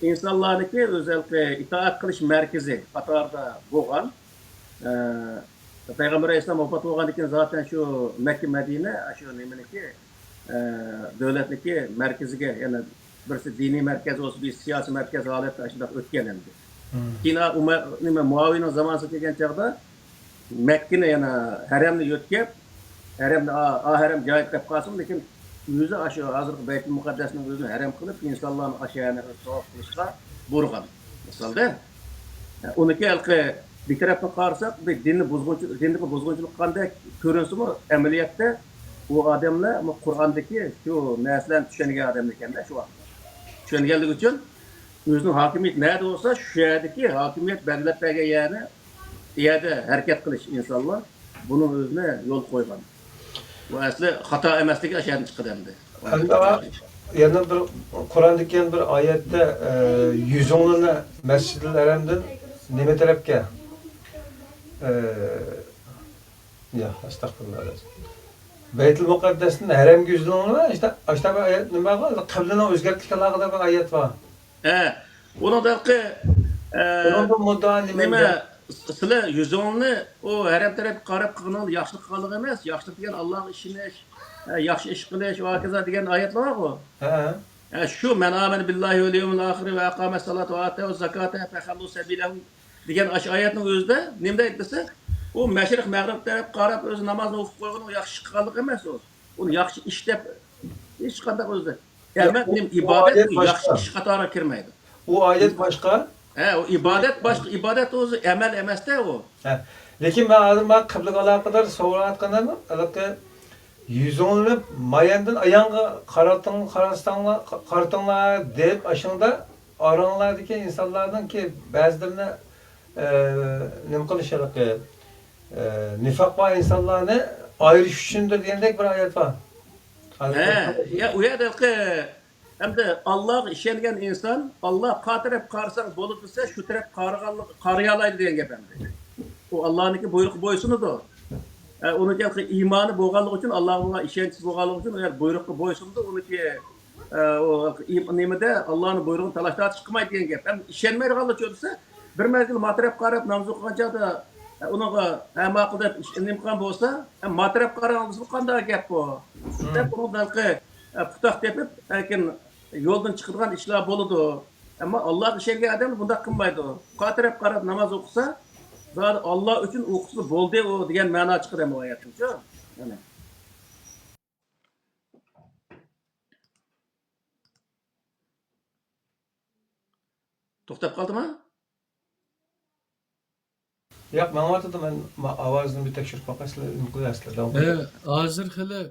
ئىنسانلارنىڭكى ئۆزى ھېلىقى ئىتائەت قىلىش مەركىزى قاتارىدا بولغان، ئە، پەيغەمبەر ئەلەيھىسسالام ۋاپات بولغاندىن كېيىن زاتەن شۇ مەككە مەدىنە شۇ نېمىنىڭكى، ئە، دۆلەتنىڭكى مەركىزىگە، يەنە بىرسى دىنىي مەركەز بولسا، بىرسى سىياسىي مەركەز ھالەتتە ئاشۇنداق ئۆتكەن ئەمدى. مم. كېيىن ئا-، ئۇمەر-، نېمە، مۇئاۋىيىنىڭ زامانىسىغا كەلگەن چاغدا، مەككىنى يەنە ھەرەمنى يۆتكەپ، ھەرەمنى ئا-، ئا ھەرەم جايىدا دەپ قالسىمۇ، لېكىن ئۆزى ئاشۇ ھازىرقى بەيتۇل مۇقەددەسنىڭ ئۆزىنى ھەرەم قىلىپ، ئىنسانلارنى ئاشۇ يەرنى ئۆزى تاۋاپ قىلىشقا بۇيرۇغان. مىسالدا، ئۇنىڭكى ھېلىقى بىر تەرەپتىن قارىساق، بىر دىننى بۇزغۇنچىلىق، دىننىڭ بۇزغۇنچىلىق قىلغاندەك كۆرۈنسىمۇ، ئەمەلىيەتتە ئۇ ئادەملەر بۇ قۇرئاندىكى شۇ نەرسىلەرنى چۈشەنگەن ئادەملەر ئىكەندە شۇ ۋاقىتتا. چۈشەنگەنلىكى ئۈچۈن ئۆزىنىڭ ھاكىمىيىتى نەدە بولسا، شۇ يەردىكى ھاكىمىيەت بەلگىلەپ بەرگەن يەرنى، يەردە ھەرىكەت قىلىش ئىنسانلار بۇنىڭ ئۆزىنى يول قويغان. بۇ ئەسلى خاتا ئەمەسلىكى ئاشۇ يەردىن چىقىدۇ ئەمدى. ئەمدى يەنە بىر قۇرئاندىكى يەنە بىر ئايەتتە، ئە، يۈزۈڭلارنى مەسجىدىل ھەرەمدىن نېمە تەرەپكە، ئە، يا، ئەستەغپۇرۇللا. بەيتۇل مۇقەددەستىن ھەرەمگە يۈزلىنىڭلار، ئاشتا-، ئاشتا بىر ئايەت نېمە بار؟ قىبلىنى ئۆزگەرتكەن ھەققىدە بىر ئايەت بار. ھە، ئۇنىڭدا ھېلىقى، ئە، ئۇنىڭدا مۇددىئا نېمە نېمە، دە؟ سىلەر يۈزۈڭلارنى ئۇ ھەرەم تەرەپكە قاراپ قىلغىنىڭلار ياخشىلىق قىلغانلىق ئەمەس. ياخشىلىق دېگەن ئاللاغا ئىشىنىش، ئە، ياخشى ئىش قىلىش ۋە ھاكازا دېگەن ئايەتلەر بارغۇ. ھە. ئە، شۇ «مەن ئامەنە بىللاھى ۋەل يەۋمىل ئاخىرى ۋە ئەقامەس سالاتا ۋە ئاتەۋۇز زاكاتا فەخەللۇ سەبىلەھۇم» دېگەن ئاشۇ ئايەتنىڭ ئۆزىدە نېمە دەيدۇ دېسە، ئۇ مەشرىق مەغرىب تەرەپكە قاراپ ئۆزى نامازنى ئوقۇپ قويغىنى ياخشى ئىش قىلغانلىق ئەمەس ئۇ. ئۇنى ياخشى ئىش دەپ ھېچقانداق ئۆزى. ياق، ئەمەل ئۇ، نېمە، ئۇ ئىبادەت ئايەت بۇ، ياخشى باشقا. ئىش قاتارىغا كىرمەيدۇ. ئۇ ئايەت باشقا. ھە، ئۇ ئىبادەت باشقا، ئىبادەت ئۆزى ئەمەل ئەمەستە ئۇ. ھە. لېكىن مەن ھازىر مانا قىبلىگە ئالاقىدار سوراۋاتقىنىم، ھېلىقى يۈزۈڭلىنىپ ماياندىن ئاياڭغا قارىتىڭ-، قارىساڭلار، قارىتىڭلار دەپ ئاشۇڭدا ئاراڭلاردىكى ئىنسانلارنىڭكى بەزىلىرىنى، ئە، نېمە قىلىش ھېلىقى، ئە، نىفاق بار ئىنسانلارنى ئايرىش ئۈچۈندۇر دېگەندەك بىر ئايەت بار. ھە، يا، ئۇ يەردە ھېلىقى ئەمدى ئاللاغا ئىشەنگەن ئىنسان، ئاللا قا تەرەپ قارىساڭ بولىدۇ دېسە، شۇ تەرەپ قارىغانلىق-، قارىيالايدۇ دېگەن گەپ ئەمدى. ئۇ ئاللانىڭكى بۇيرۇقىغا بويسۇنىدۇ. ئە، ئۇنىڭكى ئىمانى بولغانلىقى ئۈچۈن، ئاللاغا بولغان ئىشەنچى بولغانلىقى ئۈچۈن، ئۇ يەر بۇيرۇققا بويسۇنىدۇ. ئۇنىڭكى، ئە، ئۇ ئىم-، نېمىدە ئاللانىڭ بۇيرۇقىنى تالاش تارتىش قىلمايدۇ دېگەن گەپ. ئەمدى ئىشەنمەيدىغانلار چۆرىسە، بىر مەزگىل ما تەرەپ قاراپ ناماز ئوقۇغان چاغدا، ئە، ئۇنىڭغا، ئە، ماقۇل دەپ ئىش-، نېمە قىلغان بولسا، ئە، ما تەرەپ قاراڭ دېسە، بۇ قانداق گەپ بۇ؟ مم. دەپ ئۇنىڭ ھېلىقى، ئە، پۇتاق تېپىپ، لېكىن يولدىن چىقىدىغان ئىشلار بولىدۇ. ئەمما ئاللاغا ئىشەنگەن ئادەم بۇنداق قىلمايدۇ. قا تەرەپ قاراپ ناماز ئوقۇسا، زادى ئاللا ئۈچۈن ئوقۇسا بولدى ئۇ دېگەن مەنا چىقىدۇ ئەمما ئايەتتىنچۇ. يەنە. توختاپ قالدىما؟ ياق، ماڭىۋاتىدۇ، مەن ما-، ئاۋازنى بىر تەكشۈرۈپ باقاي، سىلەر نېمە قىلىۋاتىسىلەر، داۋام ھە، قىلىڭ. ھازىر خېلى،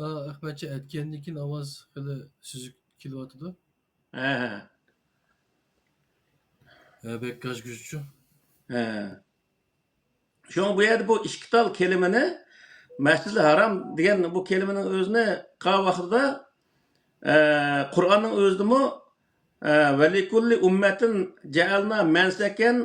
ئا، ئەخمەتجان ئېيتكەندىن كېيىن ئاۋاز خېلى سۈزۈك كېلىۋاتىدۇ. ھە، ھە. ھە، بەك گاج-گۇجچۇ. ھە. شۇڭا بۇ يەردە بۇ ئىككى تال كەلىمىنى مەسجىدىل ھارام دېگەن بۇ كەلىمىنىڭ ئۆزىنى قىلغان ۋاقتىدا، ئە، قۇرئاننىڭ ئۆزىدىمۇ، ئە، «ۋەلىكۇللى ئۇممەتىن جەئەلنا مەنسەكەن،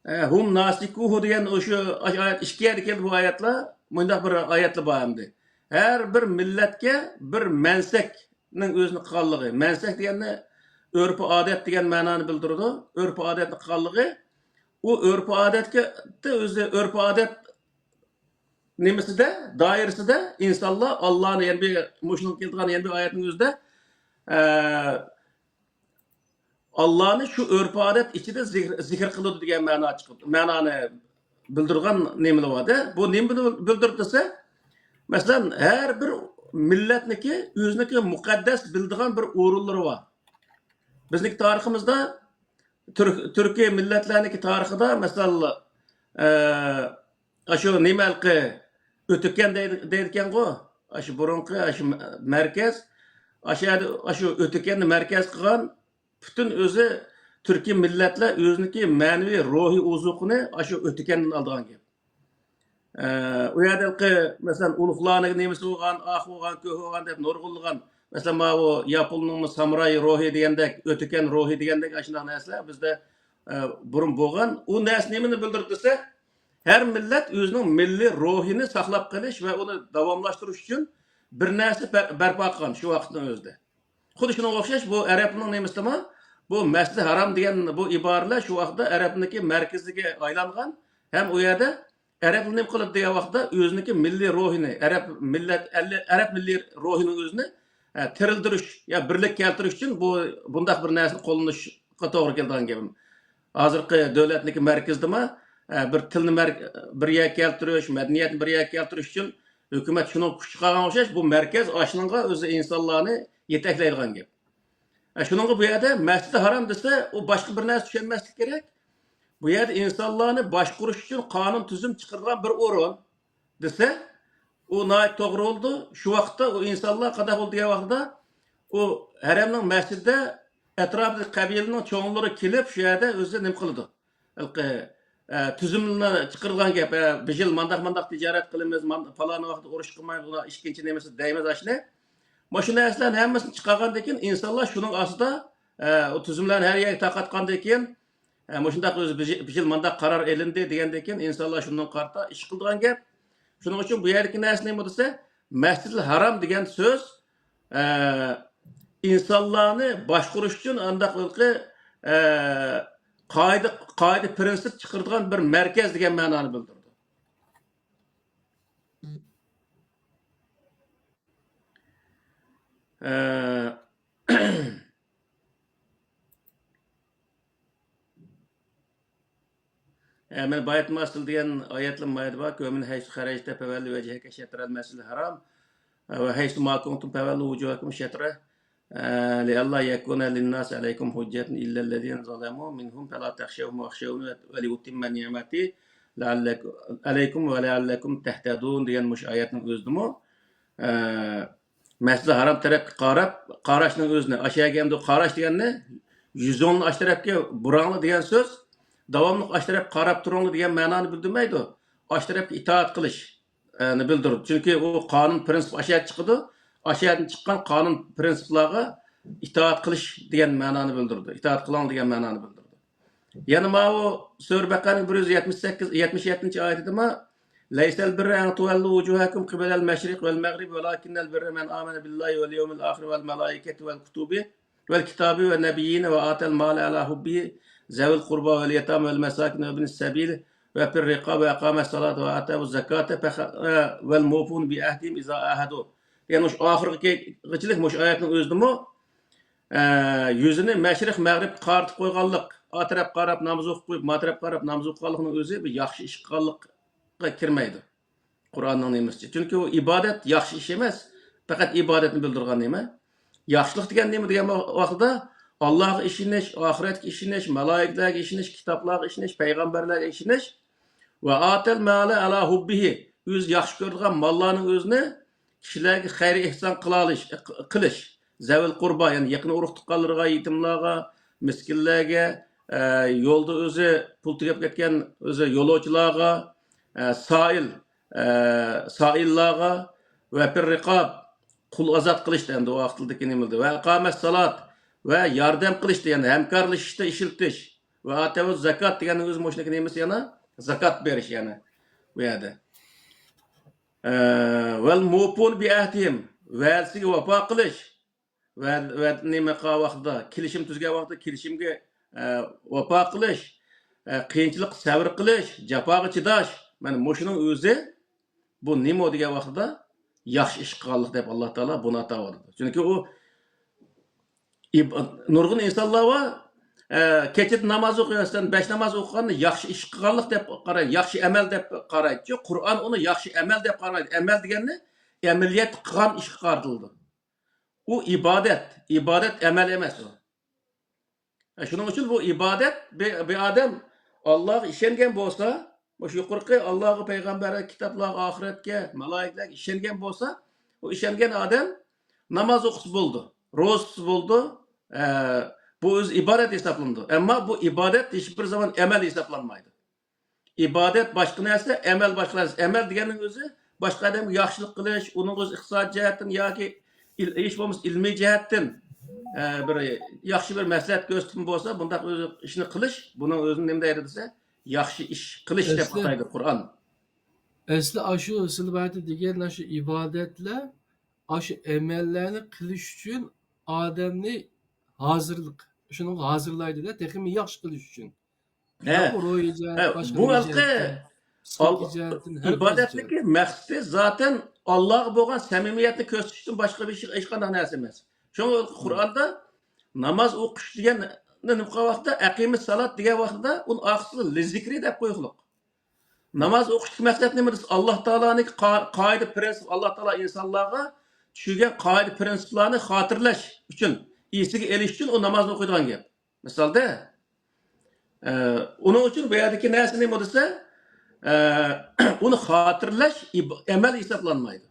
ئە، ھۇم ناسىكۇھۇ» دېگەن ئۇ شۇ ئايەت، ئىككى يەردە كەلدى بۇ ئايەتلەر. مۇنداق بىر ئايەتلەر بار ئەمدى. ھەر بىر مىللەتكە بىر مەنسەكنىڭ ئۆزىنى قىلغانلىقى. مەنسەك دېگەننى ئۆرپ-ئادەت دېگەن مەنانى بىلدۈرىدۇ. ئۆرپ-ئادەتنى قىلغانلىقى. ئۇ ئۆرپ-ئادەتكە، ئۆزى ئۆرپ-ئادەت نېمىسىدە، دائىرىسىدە ئىنسانلار ئاللانى، يەنە بىر مۇشۇنىڭ كېلىدىغان يەنە بىر ئايەتنىڭ ئۆزىدە، ئە، ئاللانى شۇ ئۆرپ-ئادەت ئىچىدە زىكىر، زىكىر قىلىدۇ دېگەن مەنا چىقىدۇ. مەنانى بىلدۈرگەن نېمىلەر بار-دە. بۇ نېمىنى بىلدۈرىدۇ دېسە، مەسىلەن، ھەر بىر مىللەتنىڭكى ئۆزىنىڭكى مۇقەددەس بىلىدىغان بىر ئورۇنلىرى بار. بىزنىڭكى تارىخىمىزدا تۈرك، تۈركىي مىللەتلەرنىڭكى تارىخىدا، مەسىلەن، ئە، ئاشۇ نېمە ھېلىقى ئۆتۈكەن دەيدۇ، دەيدىكەنغۇ. ئاشۇ بۇرۇنقى، ئاشۇ مە-، مەركەز، ئاشۇ يەردە، ئاشۇ ئۆتۈكەننى مەركەز قىلغان پۈتۈن ئۆزى تۈركىي مىللەتلەر ئۆزىنىڭكى مەنىۋى روھىي ئوزۇقىنى ئاشۇ ئۆتۈكەندىن ئالىدىغان گەپ. ئە، ئۇ يەردە ھېلىقى، مەسىلەن، ئۇلۇغلارنىڭ نېمىسى بولغان، ئاخۇ بولغان، كۆھە بولغان دەپ نۇرغۇنلىغان، مەسىلەن، ماۋۇ ياپوننىڭمۇ سامۇراي روھى دېگەندەك، ئۆتۈكەن روھى دېگەندەك ئاشۇنداق نەرسىلەر بىزدە، ئە، بۇرۇن بولغان. ئۇ نەرسە نېمىنى بىلدۈرىدۇ دېسە، ھەر مىللەت ئۆزىنىڭ مىللىي روھىنى ساقلاپ قېلىش ۋە ئۇنى داۋاملاشتۇرۇش ئۈچۈن بىر نەرسە بەر-، بەرپا قىلغان شۇ ۋاقىتنىڭ ئۆزىدە. خۇددى شۇنىڭغا ئوخشاش، بۇ ئەرەبنىڭ نېمىسىدىمۇ، بۇ مەسجىدى ھارام دېگەن بۇ ئىبارىلەر شۇ ۋاقىتتا ئەرەبنىڭكى مەركىزىگە ئايلانغان ھەم ئۇ يەردە ئەرەبلەر نېمە قىلىدۇ دېگەن ۋاقىتتا ئۆزىنىڭكى مىللىي روھىنى، ئەرەب مىللەت، ئەرەب مىللىي روھىنىڭ ئۆزىنى، ئە، تىرىلدۈرۈش يا بىرلىككە كەلتۈرۈش ئۈچۈن بۇ، بۇنداق بىر نەرسىنى قوللىنىشقا توغرا كېلىدىغان گەپ. ھازىرقى دۆلەتنىڭكى مەركىزىدىمۇ، ئە، بىر تىلنى مەر-، بىر يەرگە كەلتۈرۈش، مەدەنىيەتنى بىر يەرگە كەلتۈرۈش ئۈچۈن ھۆكۈمەت شۇنىڭغا كۈچ چىقارغان ئوخشاش، بۇ مەركەز ئاشۇنىڭغا ئۆزى ئىنسانلارنى يېتەكلەيدىغان گەپ. ئە، شۇنىڭغا بۇ يەردە مەسجىدى ھارام دېسە، ئۇ باشقا بىر نەرسە چۈشەنمەسلىك كېرەك. بۇ يەردە ئىنسانلارنى باشقۇرۇش ئۈچۈن قانۇن تۈزۈم چىقىرىدىغان بىر ئورۇن دېسە، ئۇ ناھايىتى توغرا بولىدۇ. شۇ ۋاقىتتا ئۇ ئىنسانلار قانداق بولىدۇ دېگەن ۋاقتىدا، ئۇ ھەرەمنىڭ مەسچىتىدە ئەتراپىدىكى قەبىلىنىڭ چوڭلىرى كېلىپ، شۇ يەردە ئۆزى نېمە قىلىدۇ؟ ھېلىقى، ئە، تۈزۈمنى چىقىرىدىغان گەپ، ئە، بۇ يىل مانداق، مانداق تىجارەت قىلىمىز، مان-، پالان ۋاقىتتا ئۇرۇش قىلمايمىز، ئۇلار ئىككىنچى نېمىسى دەيمىز ئاشۇنى. مانا شۇ نەرسىلەرنى ھەممىسىنى چىقارغاندىن كېيىن، ئىنسانلار شۇنىڭ ئاستىدا، ئە، ئۇ تۈزۈملەرنى ھەر يەرگە تارقاتقاندىن كېيىن، ئە، مۇشۇنداق ئۆزى بۇ يىل، بۇ يىل مانداق قارار ئېلىندى دېگەندىن كېيىن، ئىنسانلار شۇنىڭغا قارىتا ئىش قىلىدىغان گەپ. شۇنىڭ ئۈچۈن بۇ يەردىكى نەرسە نېمە دېسە، مەسجىدىل ھارام دېگەن سۆز، ئە، ئىنسانلارنى باشقۇرۇش ئۈچۈن ئانداق ھېلىقى، ئە، قائىدە، قائىدە پىرىنسىپ چىقىرىدىغان بىر مەركەز دېگەن مەنانى بىلدۈرىدۇ. ئە، ئە، مانا باياتما ئاستىل دېگەن ئايەتلەر مايدا بار. كۆمىن ھەيسۇ خەرەجتە پەۋەللى ۋەجھەكە شەترەل مەسجىدىل ھەرام. ۋە ھەيسۇ ما كۇنتۇم پەۋەللۇ ۋۇجۇھەكۇم شەترە. ئە، لىئەللا يەكۇنە لىنناسى ئەلەيكۇم ھۇججەتۇن ئىللەللەزىنە زەلەمۇ مىنھۇم فەلا تەخشەۋھۇم ۋەخشەۋنى ۋەلىئۇتىممە نىئمەتى لەئەللەكۇم، ئەلەيكۇم ۋە لەئەللەكۇم تەھتەدۇن دېگەن مۇشۇ ئايەتنىڭ ئۆزىدىمۇ، ئە، مەسجىدىل ھارام تەرەپكە قاراپ، قاراشنىڭ ئۆزىنى، ئاشۇ يەرگە ئەمدى قاراش دېگەننى، يۈزۈڭنى ئاشۇ تەرەپكە بۇراڭلا دېگەن سۆز، داۋاملىق ئاشۇ تەرەپكە قاراپ تۇرۇڭلا دېگەن مەنانى بىلدۈرمەيدۇ. ئاشۇ تەرەپكە ئىتائەت قىلىش، ئە، نى بىلدۈرىدۇ. چۈنكى ئۇ قانۇن پىرىنسىپ ئاشۇ يەردىن چىقىدۇ. ئاشۇ يەردىن چىققان قانۇن پىرىنسىپلارغا ئىتائەت قىلىش دېگەن مەنانى بىلدۈرىدۇ. ئىتائەت قىلىڭ دېگەن مەنانى بىلدۈرىدۇ. يەنە ماۋۇ سۈرە بەقەرىنىڭ بىر يۈز يەتمىش سەككىز، يەتمىش يەتتىنچى ئايىتىدىمۇ، لەيسەل بىررە ئەن تۇۋەللۇ ۋۇجۇھەكۇم قىبەلەل مەشرىق ۋەل مەغرىب ۋەلاكىننەل بىررە مەن ئامەنە بىللاھى ۋەل يەۋمىل ئاخىرى ۋەل مەلائىكەتى ۋەل كۇتۇبى ۋەل كىتابى ۋەن نەبىييىنە ۋە ئاتەل مالە ئەلا ھۇببىھى زەۋىل قۇربا ۋەل يەتامە ۋەل مەساكىن ۋەبنىس سەبىل ۋە فىر رىقاب ۋە ئەقامەس سالاتە ۋە ئاتەۋۇز زاكاتە ۋەل مۇفۇن بى ئەھدىھىم ئىزا ئاھەدۇ. يەنى مۇشۇ ئاخىرغىچىلىك مۇشۇ ئايەتنىڭ ئۆزىدىمۇ، ئە، يۈزىنى مەشرىق مەغرىبكە قارىتىپ قويغانلىق، ئا تەرەپكە قاراپ ناماز ئوقۇپ قويۇپ، ما تەرەپكە قاراپ ناماز ئوقۇغانلىقنىڭ ئۆزى بىر ياخشى ئىش قىلغانلىققا كىرمەيدۇ. قۇرئاننىڭ نېمىسىچە. چۈنكى ئۇ ئىبادەت ياخشى ئىش ئەمەس، پەقەت ئىبادەتنى بىلدۈرىدىغان نېمە. ياخشىلىق دېگەن نېمە دېگەن ۋاقتىدا، ئاللاغا ئىشىنىش، ئاخىرەتكە ئىشىنىش، مالايىكىلەرگە ئىشىنىش، كىتابلارغا ئىشىنىش، پەيغەمبەرلەرگە ئىشىنىش. ۋە ئاتەل مالە ئەلا ھۇببىھى، ئۆزى ياخشى كۆرىدىغان ماللارنىڭ ئۆزىنى كىشىلەرگە خەير ئېھسان قىلالىش، قىلىش. زەۋىل قۇربا، يەنى يېقىن ئۇرۇق تۇغقانلىرىغا، يېتىملارغا، مىسكىنلەرگە، ئە، يولدا ئۆزى پۇل تۈگەپ كەتكەن ئۆزى يولۇچىلارغا، ئە، سائىل، ئە، سائىللارغا ۋە فىر رىقاب، قۇل ئازاد قىلىشتا ئەمدى ئۇ ۋاقىتلىدىكى نېمىلدى ۋە ئىقامەت سالات ۋە ياردەم قىلىشتا، يەنى ھەمكارلىشىشتا ئىشلىتىش ۋە ئاتەۋۇز زاكات دېگەننىڭ ئۆزى مۇشۇنىڭكى نېمىسى يەنە؟ زاكات بېرىش يەنى بۇ يەردە. ئە، ۋەل مۇفۇن بى ئەھدىھىم، ۋەدىسىگە ۋاپا قىلىش. ۋە، ۋە نېمە قىلغان ۋاقتىدا، كېلىشىم تۈزگەن ۋاقتىدا كېلىشىمگە، ئە، ۋاپا قىلىش، ئە، قىيىنچىلىققا سەۋر قىلىش، جاپاغا چىداش. مانا مۇشۇنىڭ ئۆزى بۇ نېمە دېگەن ۋاقتىدا ياخشى ئىش قىلغانلىق دەپ ئاللا تائالا بۇنى ئاتاۋاتىدۇ. چۈنكى ئۇ ئىب-، نۇرغۇن ئىنسانلار بار، ئە، كېچىدە ناماز ئوقۇيسەن، بەش ناماز ئوقۇغاننى ياخشى ئىش قىلغانلىق دەپ قارايدۇ، ياخشى ئەمەل دەپ قارايدۇچۇ. قۇرئان ئۇنى ياخشى ئەمەل دەپ قارىمايدۇ. ئەمەل دېگەننى ئەمەلىيەتتە قىلغان ئىشقا قارىتىلىدۇ. ئۇ ئىبادەت، ئىبادەت ئەمەل ئەمەس ئۇ. شۇنىڭ ئۈچۈن بۇ ئىبادەت، بىر، بىر ئادەم ئاللاغا ئىشەنگەن بولسا، مۇشۇ يۇقىرىقى ئاللاغا، پەيغەمبەرگە، كىتابلارغا، ئاخىرەتكە، مالايىكىلەرگە ئىشەنگەن بولسا، ئۇ ئىشەنگەن ئادەم ناماز ئوقۇسا بولىدۇ، روزا تۇتسا بولىدۇ. ئە، بۇ ئۆزى ئىبادەت ھېسابلىنىدۇ. ئەمما بۇ ئىبادەت ھېچبىر زامان ئەمەل ھېسابلانمايدۇ. ئىبادەت باشقا نەرسە، ئەمەل باشقا نەرسە. ئەمەل دېگەننىڭ ئۆزى باشقا ئادەمگە ياخشىلىق قىلىش، ئۇنىڭغا ئۆزى ئىقتىساد جەھەتتىن ياكى ئىل-، ھېچ بولمىسا ئىلمىي جەھەتتىن، ئە، بىر ياخشى بىر مەسلىھەت كۆرسىتىپمۇ بولسا، بۇنداق ئۆزى ئىشنى قىلىش، بۇنىڭ ئۆزىنى نېمە دەيدۇ دېسە، ياخشى ئىش قىلىش دەپ ئەسلى، ئاتايدۇ قۇرئان. ئەسلى ئاشۇ سىلباتى دېگەن ئاشۇ ئىبادەتلەر، ئاشۇ ئەمەللەرنى قىلىش ئۈچۈن ئادەمنى ھازىرلىق، شۇنىڭغا ھازىرلايدۇ-دە، تېخىمۇ ياخشى قىلىش ئۈچۈن. ھە. ياقۇ روھىي جەھەت، ھە، باشقا بۇ روھىي ھەققى جەھەتتىن، ئال-، پسىخىكىي جەھەتتىن، ھەر قايسى ئىبادەتتىكى جەھەتتىن. مەقسىتى زاتەن ئاللاغا بولغان سەمىمىيەتنى كۆرسىتىشتىن باشقا بىر ھېچ-، ھېچقانداق نەرسە ئەمەس. شۇڭا قۇرئاندا ناماز ئوقۇش دېگەن نېمە قىلغان ۋاقىتتا، ئەقىمىس سالات دېگەن ۋاقتىدا ئۇنى ئارقىسىغا لىزىكرى دەپ قويغۇلۇق. ناماز ئوقۇشتىكى مەقسەت نېمە دېسە، ئاللا تائالانىڭكى قا-، قائىدە پىرىنسىپ، ئاللا تائالا ئىنسانلارغا چۈشۈرگەن قائىدە پىرىنسىپلارنى خاتىرىلەش ئۈچۈن، ئېسىگە ئېلىش ئۈچۈن ئۇ نامازنى ئوقۇيدىغان گەپ. مىسالدا، ئە، ئۇنىڭ ئۈچۈن بۇ يەردىكى نەرسە نېمە دېسە، ئە، ئۇنى خاتىرىلەش ئىب-، ئەمەل ھېسابلانمايدۇ.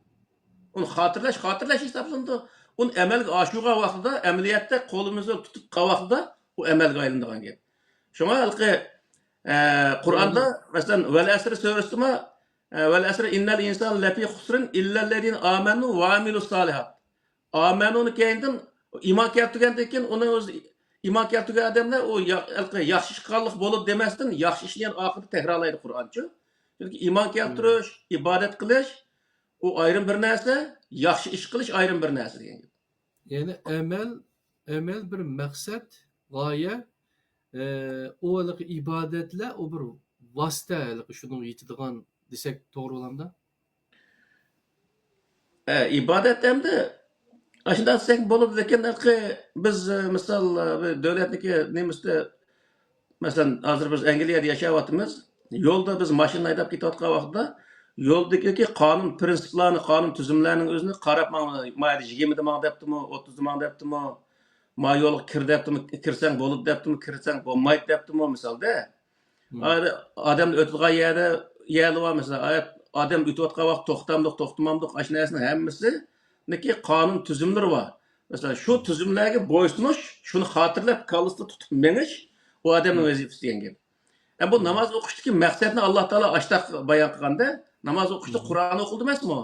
ئۇنى خاتىرىلەش، خاتىرىلەش ھېسابلىنىدۇ. ئۇنى ئەمەلگە ئاشۇرغان ۋاقتىدا، ئەمەلىيەتتە قولىمىزدا تۇتۇپ قالغان ۋاقتىدا ئۇ ئەمەلگە ئايلىنىدىغان گەپ. شۇڭا ھېلىقى، ئە، قۇرئاندا، مەسىلەن، ۋەل ئەسرى سۈرىسىدىمۇ، ئە، ۋەل ئەسرى ئىننەل ئىنسانە لەفى خۇسرىن ئىللەللەزىنە ئامەنۇ ۋە ئامىلۇس سالىھات. ئامەنۇنى كەينىدىن ئىمان كەلتۈرگەندىن كېيىن ئۇنىڭ ئۆزى ئىمان كەلتۈرگەن ئادەملەر ئۇ يا-، ھېلىقى ياخشى ئىش قىلغانلىق بولىدۇ دېمەستىن، ياخشى ئىشنى يەنە ئاخىرىدا تەكرارلايدۇ قۇرئانچۇ. چۈنكى ئىمان كەلتۈرۈش، ئىبادەت قىلىش، ئۇ ئايرىم بىر نەرسە، ياخشى ئىش قىلىش ئايرىم بىر نەرسە دېگەن گەپ. يەنى ئەمەل، ئەمەل بىر مەقسەت، غايە، ئە، ئۇ ھېلىقى ئىبادەتلەر، ئۇ بىر ۋاسىتە، ھېلىقى شۇنىڭغا يېتىدىغان دېسەك توغرا بولامدا؟ ئە، ئىبادەت ئەمدى ئاشۇنداق دېسەك بولىدۇ، لېكىن ھېلىقى بىز، ئە، مىسال، ئە، بىر دۆلەتنىكى نېمىسىدە، مەسىلەن، ھازىر بىز ئەنگلىيەدە ياشاۋاتىمىز. يولدا بىز ماشىنا ھەيدەپ كېتىۋاتقان ۋاقىتتا، يولدىكى قانۇن پىرىنسىپلارنى، قانۇن تۈزۈملەرنىڭ ئۆزىنى قاراپ ماڭ، ما يەردە يىگىرمىدە ماڭ دەپتىمۇ، ئوتتۇزدا ماڭ دەپتىمۇ، ما يولغا كىر دەپتىمۇ، كىرسەڭ بولىدۇ دەپتىمۇ، كىرسەڭ بولمايدۇ دەپتىمۇ، مىسالدا. مم. ئا-، ئادەمنى ئۆتىدىغان يەردە، يەرلەر بار، مەسىلەن، ئا-، ئادەم ئۆتۈۋاتقان ۋاقىت توختامدۇق، توختىمامدۇق، ئاشۇ نەرسىنىڭ ھەممىسىنىڭكى قانۇن تۈزۈملىرى بار. مەسىلەن، شۇ تۈزۈملەرگە بويسۇنۇش، شۇنى خاتىرىلەپ، كاللىسىدا تۇتۇپ مېڭىش، ئۇ ئادەمنىڭ ۋەزىپىسى دېگەن گەپ. ئە، بۇ ناماز ئوقۇشتىكى مەقسەتنى ئاللا تائالا ئاشتاق بايان قىلغاندا، ناماز ئوقۇشتا قۇرئان ئوقۇلدى ئەمەسمۇ؟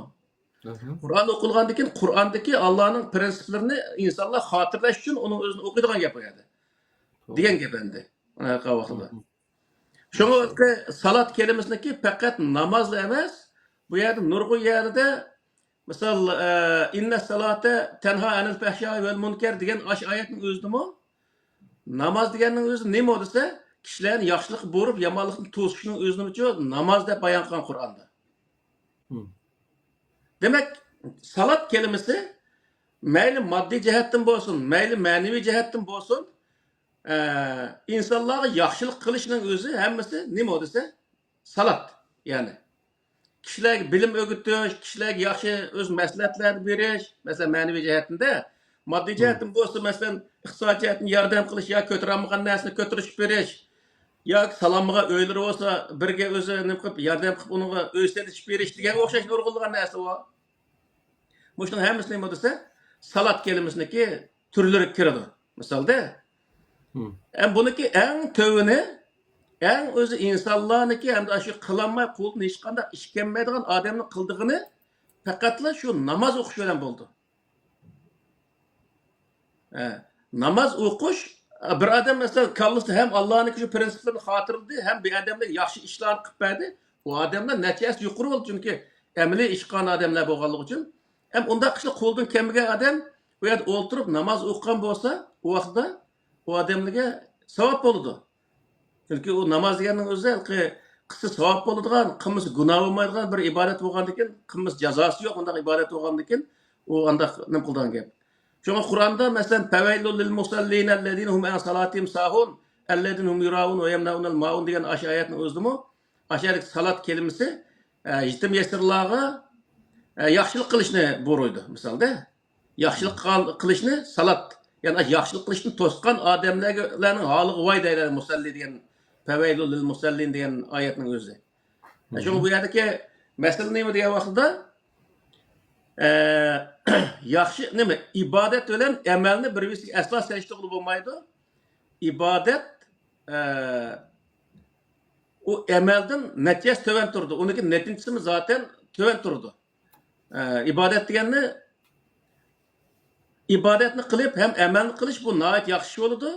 قۇرئان ئوقۇلغاندىن كېيىن، قۇرئاندىكى ئاللانىڭ پىرىنسىپلىرىنى ئىنسانلار خاتىرىلەش ئۈچۈن ئۇنىڭ ئۆزىنى ئوقۇيدىغان گەپ ئۇ يەردە. دېگەن گەپ ئەمدى. ئايەتقا ۋاقتىدا. شۇڭا سالات كەلىمىسىنىڭكى پەقەت نامازلا ئەمەس، بۇ يەردە نۇرغۇن يەردە، مىسال، ئە، «ئىننە سالاتە تەنھا ئەنىل فەھشا ۋەل مۇنكەر» دېگەن ئاشۇ ئايەتنىڭ ئۆزىدىمۇ، ناماز دېگەننىڭ ئۆزى نېمە دېسە، كىشىلەرنى ياخشىلىققا بۇيرۇپ، يامانلىقتىن توسۇشنىڭ ئۆزىنىمۇ ناماز دەپ بايان قىلغان قۇرئاندا. دېمەك، سالات كەلىمىسى مەيلى ماددىي جەھەتتىن بولسۇن، مەيلى مەنىۋى جەھەتتىن بولسۇن، ئە، ئىنسانلارغا ياخشىلىق قىلىشنىڭ ئۆزى ھەممىسى نېمە دېسە، سالات. يەنى كىشىلەرگە بىلىم ئۆگىتىش، كىشىلەرگە ياخشى ئۆز مەسلىھەتلەرنى بېرىش، مەسىلەن، مەنىۋى جەھەتتىن-دە، ماددىي جەھەتتىن بولسا، مەسىلەن، ئىقتىسادىي جەھەتتىن ياردەم قىلىش يا كۆتۈرەلمىگەن نەرسىنى كۆتۈرۈشۈپ بېرىش، ياكى سالامىغان ئۆيلىرى بولسا، بىرگە ئۆزى نېمە قىلىپ، ياردەم قىلىپ، ئۇنىڭغا ئۆي سېلىشىپ بېرىش دېگەنگە ئوخشاش نۇرغۇنلىغان نەرسە بار. مۇشۇنىڭ ھەممىسى نېمە دېسە، سالات كەلىمىسىنىڭكى تۈرلىرىگە كىرىدۇ. مىسالدا، ھەم بۇنىڭكى ئەڭ تۆۋىنى، ئەڭ ئۆزى ئىنسانلارنىڭكى ھەمدە شۇ قىلالماي، قولىدىن ھېچقانداق ئىش كەلمەيدىغان ئادەمنىڭ قىلىدىغىنى پەقەتلا شۇ ناماز ئوقۇش بىلەن بولىدۇ. ھە، ناماز ئوقۇش، بىر ئادەم مەسىلەن كاللىسىدا ھەم ئاللانىڭكى شۇ پىرىنسىپلىرىنى خاتىرىلىدى، ھەم بىر ئادەملەر ياخشى ئىشلارنى قىلىپ بەردى. ئۇ ئادەملەر نەچچە ھەسسە يۇقىرى بولدى، چۈنكى ئەمەلىي ئىش قىلغان ئادەملەر بولغانلىقى ئۈچۈن. ھەم ئۇنداق قىلىشنى قولىدىن كەلمىگەن ئادەم ئۇ يەردە ئولتۇرۇپ ناماز ئوقۇغان بولسا، ئۇ ۋاقىتتا ئۇ ئادەملەرگە ساۋاب بولىدۇ. چۈنكى ئۇ ناماز دېگەننىڭ ئۆزى ھېلىقى قىلسا ساۋاب بولىدىغان، قىلمىسا گۇناھ بولمايدىغان بىر ئىبادەت بولغاندىكىن، قىلمىسا جازاسى يوق، ئۇنداق ئىبادەت بولغاندىكىن، ئۇ ئانداق نېمە قىلىدىغان گەپ. شۇڭا قۇرئاندا، مەسىلەن، «فَوَيْلٌ لِلْمُصَلِّينَ الَّذِينَ هُمْ عَنْ صَلَاتِهِمْ سَاهُونَ، الَّذِينَ هُمْ يُرَاءُونَ وَيَمْنَعُونَ الْمَاعُونَ» دېگەن ئاشۇ ئايەتنىڭ ئۆزىدىمۇ، ئاشۇ يەردىكى سالات كەلىمىسى، ئە، يېتىم يېسىرلارغا، ئە، ياخشىلىق قىلىشنى بۇيرۇيدۇ، مىسالدا. ياخشىلىق قىل-، قىلىشنى سالات، يەنى ياخشىلىق قىلىشنى توسقان ئادەملەرگە، ئۇلارنىڭ ھالىغا ۋاي دەيدۇ مۇسەللى دېگەن، «فَوَيْلٌ لِلْمُصَلِّينَ» دېگەن ئايەتنىڭ ئۆزى. شۇڭا بۇ يەردىكى مەسىلە نېمە دېگەن ۋاقتىدا، ئە، ياخشى نېمە، ئىبادەت بىلەن ئەمەلنى بىر-بىرسىگە ئەسلا سېلىشتۇرغىلى بولمايدۇ. ئىبادەت، ئە، ئۇ ئەمەلدىن نەتىجىسى تۆۋەن تۇرىدۇ. ئۇنىڭكى نەتىجىسىمۇ زاتەن تۆۋەن تۇرىدۇ. ئە، ئىبادەت دېگەننى، ئىبادەتنى قىلىپ ھەم ئەمەلنى قىلىش، بۇ ناھايىتى ياخشى ئىش بولىدۇ.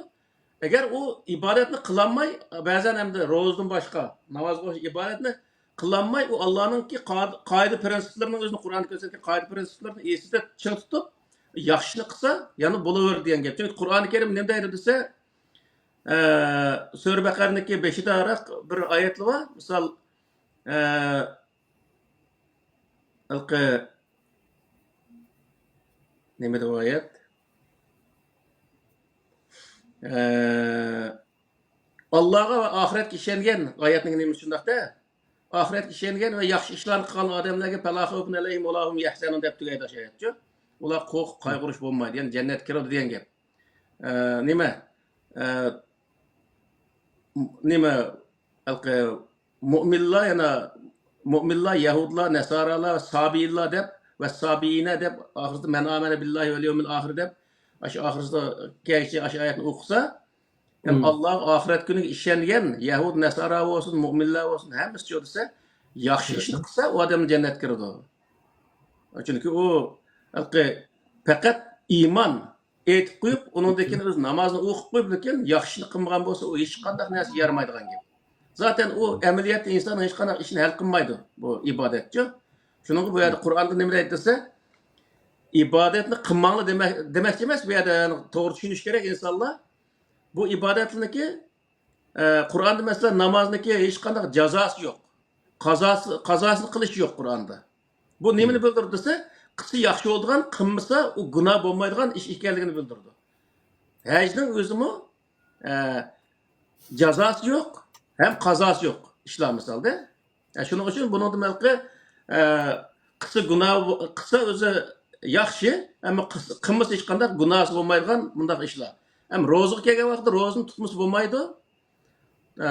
ئەگەر ئۇ ئىبادەتنى قىلالماي، بەزەن ئەمدى روزىدىن باشقا، ناماز ئوقۇش ئىبادەتنى قىلالماي، ئۇ ئاللانىڭكى قا-، قائىدە پىرىنسىپلىرىنىڭ ئۆزىنى، قۇرئاندا كۆرسەتكەن قائىدە پىرىنسىپلىرىنى ئېسىدە چىڭ تۇتۇپ، ياخشى ئىشنى قىلسا، يەنە بولىۋېرىدۇ دېگەن گەپ. چۈنكى قۇرئانى كەرىم نېمە دەيدۇ دېسە، ئە، سۈرە بەقەرىنىڭكى بېشىدا بىر ئايەتلا بار. مىسال، ئە، ھېلىقى نېمىدە بۇ ئايەت؟ ئە، ئاللاغا ۋە ئاخىرەتكە ئىشەنگەن، ئايەتنىڭ نېمىسى شۇنداق-دە؟ ئاخىرەتكە ئىشەنگەن ۋە ياخشى ئىشلارنى قىلغان ئادەملەرگە «فَلَا خَوْفٌ عَلَيْهِمْ وَلَا هُمْ يَحْزَنُونَ» دەپ تۈگەيدۇ ئاشۇ ئايەتچۇ. ئۇلار قورقۇپ قايغۇرۇش بولمايدۇ، يەنى جەننەتكە كىرىدۇ دېگەن گەپ. ئە، نېمە؟ ئە، نېمە، ھېلىقى مۆمىنلار، يەنە مۆمىنلار، يەھۇدلار، نەسارالار، سابىئىنلار دەپ، ۋەسسابىئىنە دەپ، ئاخىرىدا «مَنْ آمَنَ بِاللَّهِ وَالْيَوْمِ الْآخِرِ» دەپ، ئاشۇ ئاخىرىدا كەيچى ئاشۇ ئايەتنى ئوقۇسا، ھەم ئاللاغا، ئاخىرەت كۈنىگە ئىشەنگەن يەھۇد، نەسارا بولسۇن، مۆمىنلەر بولسۇن، ھەممىسى شۇ دېسە، ياخشى ئىشنى قىلسا، ئۇ ئادەم جەننەتكە كىرىدۇ. چۈنكى ئۇ ھېلىقى پەقەت ئىمان ئېيتىپ قويۇپ، ئۇنىڭدىن كېيىن ئۆزى نامازنى ئوقۇپ قويۇپ، لېكىن ياخشىنى قىلمىغان بولسا، ئۇ ھېچقانداق نەرسە يارىمايدىغان گەپ. زاتەن ئۇ ئەمەلىيەتتە ئىنسان ھېچقانداق ئىشنى ھەل قىلمايدۇ، بۇ ئىبادەتچۇ. شۇنىڭغا بۇ يەردە قۇرئاندا نېمە دەيدۇ دېسە، ئىبادەتنى قىلماڭلار دېمەك، دېمەكچى ئەمەس. بۇ يەردە، يەنى، توغرا چۈشىنىش كېرەك ئىنسانلار. بۇ ئىبادەتنىڭكى، ئە، قۇرئاندا، مەسىلەن، نامازنىڭكى ھېچقانداق جازاسى يوق. قازاسى، قازاسىنى قىلىشى يوق قۇرئاندا. بۇ نېمىنى بىلدۈرىدۇ دېسە، قىلسا ياخشى بولىدىغان، قىلمىسا ئۇ گۇناھ بولمايدىغان ئىش ئىكەنلىكىنى بىلدۈرىدۇ. ھەجنىڭ ئۆزىمۇ، ئە، جازاسى يوق، ھەم قازاسى يوق ئىشلار مىسالدا. ئە، شۇنىڭ ئۈچۈن بۇنىڭدا ھېلىقى، ئە، قىلسا گۇناھ، قىلسا ئۆزى ياخشى، ئەمما قىلسا، قىلمىسا ھېچقانداق گۇناھى بولمايدىغان بۇنداق ئىشلار. ھەم روزىغا كەلگەن ۋاقىتتا روزىنى تۇتمىسا بولمايدۇ. ئە،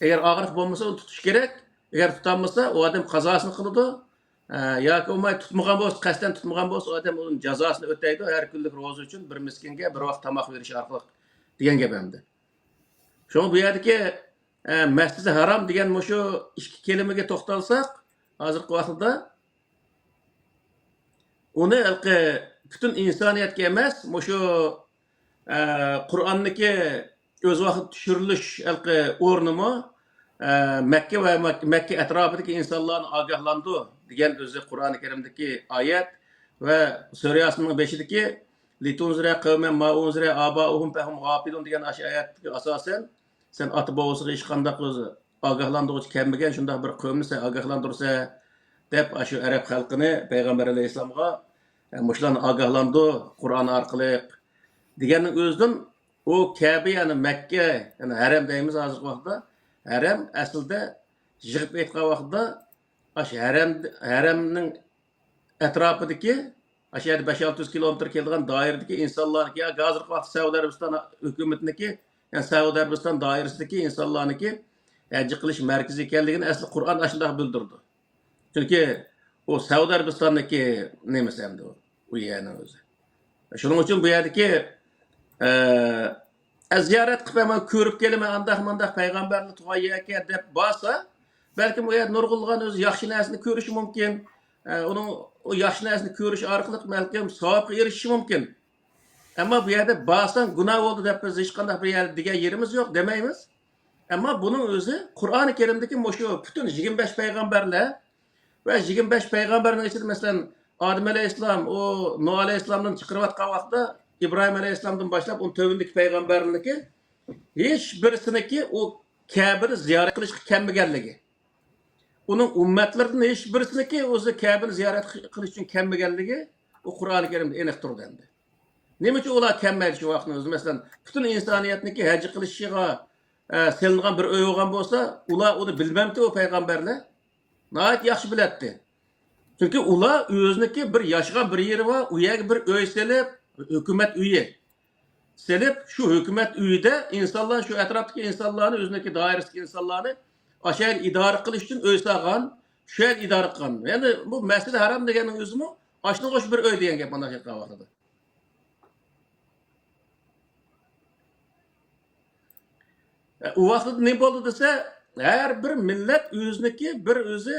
ئەگەر ئاغرىق بولمىسا ئۇنى تۇتۇش كېرەك. ئەگەر تۇتالمىسا ئۇ ئادەم قازاسىنى قىلىدۇ. ئە، ياكى بولماي تۇتمىغان بولسا، قەستەن تۇتمىغان بولسا ئۇ ئادەم ئۇنىڭ جازاسىنى ئۆتەيدۇ. ھەر كۈنلۈك روزا ئۈچۈن بىر مىسكىنگە بىر ۋاق تاماق بېرىش ئارقىلىق دېگەن گەپ ئەمدى. شۇڭا بۇ يەردىكى، ئە، مەسجىدى ھارام دېگەن مۇشۇ ئىككى كەلىمىگە توختالساق، ھازىرقى ۋاقىتتا ئۇنى ھېلىقى پۈتۈن ئىنسانىيەتكە ئەمەس، مۇشۇ، ئە، قۇرئاننىكى ئۆز ۋاقتىدا چۈشۈرۈلۈش ھېلىقى ئورنىمۇ، ئە، مەككە ۋە مەك-، مەككە ئەتراپىدىكى ئىنسانلارنى ئاگاھلاندۇر دېگەن ئۆزى قۇرئانى كەرىمدىكى ئايەت ۋە سۈرە ياسىننىڭ بېشىدىكى لىتۇنزىرە قەۋمەن ما ئۇنزىرە ئابائۇھۇم فەھۇم غاپىلۇن دېگەن ئاشۇ ئايەتكە ئاساسەن، سەن ئاتا بوۋىسىغا ھېچقانداق ئۆزى ئاگاھلاندۇرغۇچى كەلمىگەن شۇنداق بىر قەۋمنى سەن ئاگاھلاندۇرىسەن، دەپ، ئاشۇ ئەرەب خەلقىنى پەيغەمبەر ئەلەيھىسسالامغا، ئە، مۇشۇلارنى ئاگاھلاندۇر قۇرئان ئارقىلىق دېگەننىڭ ئۆزىدىن ئۇ كەبە، يەنى مەككە، يەنى ھەرەم دەيمىز ھازىرقى ۋاقىتتا. ھەرەم ئەسلىدە يىغىپ ئېيتقان ۋاقتىدا، ئاشۇ ھەرەم، ھەرەمنىڭ ئەتراپىدىكى، ئاشۇ يەردە بەش-ئالتە يۈز كىلومېتىر كېلىدىغان دائىرىدىكى ئىنسانلارنىڭكى، ياكى ھازىرقى ۋاقىتتا سەئۇدى ئەرەبىستان ھۆكۈمىتىنىڭكى، يەنى سەئۇدى ئەرەبىستان دائىرىسىدىكى ئىنسانلارنىڭكى ھەج قىلىش مەركىزى ئىكەنلىكىنى ئەسلى قۇرئان ئاشۇنداق بىلدۈرىدۇ. چۈنكى ئۇ سەئۇدى ئەرەبىستاننىڭكى نېمىسى ئەمدى ئۇ، ئۇ يەرنىڭ ئۆزى. شۇنىڭ ئۈچۈن بۇ يەردىكى، ئە، ئە، زىيارەت قىلىپ ھەممە كۆرۈپ كېلىمەن، ئانداق مۇنداق پەيغەمبەرنى تۇغان يەركەن دەپ بارسا، بەلكىم ئۇ يەردە نۇرغۇنلىغان ئۆزى ياخشى نەرسىنى كۆرۈشى مۇمكىن. ئە، ئۇنىڭ ئۇ ياخشى نەرسىنى كۆرۈش ئارقىلىق بەلكىم ساۋابقا ئېرىشىشى مۇمكىن. ئەمما بۇ يەردە بارساڭ گۇناھ بولدى دەپ بىز ھېچقانداق بىر يەردە دېگەن يېرىمىز يوق دېمەيمىز. ئەمما بۇنىڭ ئۆزى قۇرئانى كەرىمدىكى مۇشۇ پۈتۈن يىگىرمە بەش پەيغەمبەرلەر ۋە يىگىرمە بەش پەيغەمبەرنىڭ ئىچىدە، مەسىلەن، ئادەم ئەلەيھىسسالام، ئۇ نۇھ ئەلەيھىسسالامدىن چىقىرىۋاتقان ۋاقىتتا ئىبراھىم ئەلەيھىسسالامدىن باشلاپ ئۇنىڭ تۆۋىنىدىكى پەيغەمبەرلىكى ھېچ بىرسىنىكى ئۇ كەبىنى زىيارەت قىلىشقا كەلمىگەنلىكى، ئۇنىڭ ئۈممەتلىرىدىن ھېچ بىرسىنىكى ئۆزى كەبىنى زىيارەت قىلىش ئۈچۈن كەلمىگەنلىكى ئۇ قۇرئانى كەرىمدە ئېنىق تۇرىدۇ ئەمدى. نېمە ئۈچۈن ئۇلار كەلمەيدۇ شۇ ۋاقىتنىڭ ئۆزىدە؟ مەسىلەن، پۈتۈن ئىنسانىيەتنىڭكى ھەج قىلىشىغا، ئە، سېلىنغان بىر ئۆي بولغان بولسا، ئۇلار ئۇنى بىلمەمتى ئۇ پەيغەمبەرلەر؟ ناھايىتى ياخشى بىلەتتى. چۈنكى ئۇلار ئۆزىنىڭكى بىر ياشىغان بىر يېرى بار، ئۇ يەرگە بىر ئۆي سېلىپ، ھۆكۈمەت ئۆيى سېلىپ، شۇ ھۆكۈمەت ئۆيىدە ئىنسانلار، شۇ ئەتراپتىكى ئىنسانلارنى، ئۆزىنىڭكى دائىرىسىدىكى ئىنسانلارنى ئاشۇ يەرگە ئىدارە قىلىش ئۈچۈن ئۆي سالغان، شۇ يەرگە ئىدارە قىلغان. يەنى بۇ مەسجىدى ھارام دېگەننىڭ ئۆزىمۇ ئاشۇنىڭغا ئوخشاش بىر ئۆي دېگەن گەپ مانا شۇ ۋاقتىدا. ئۇ ۋاقىتتا نېمە بولدى دېسە، ھەر بىر مىللەت ئۆزىنىڭكى بىر ئۆزى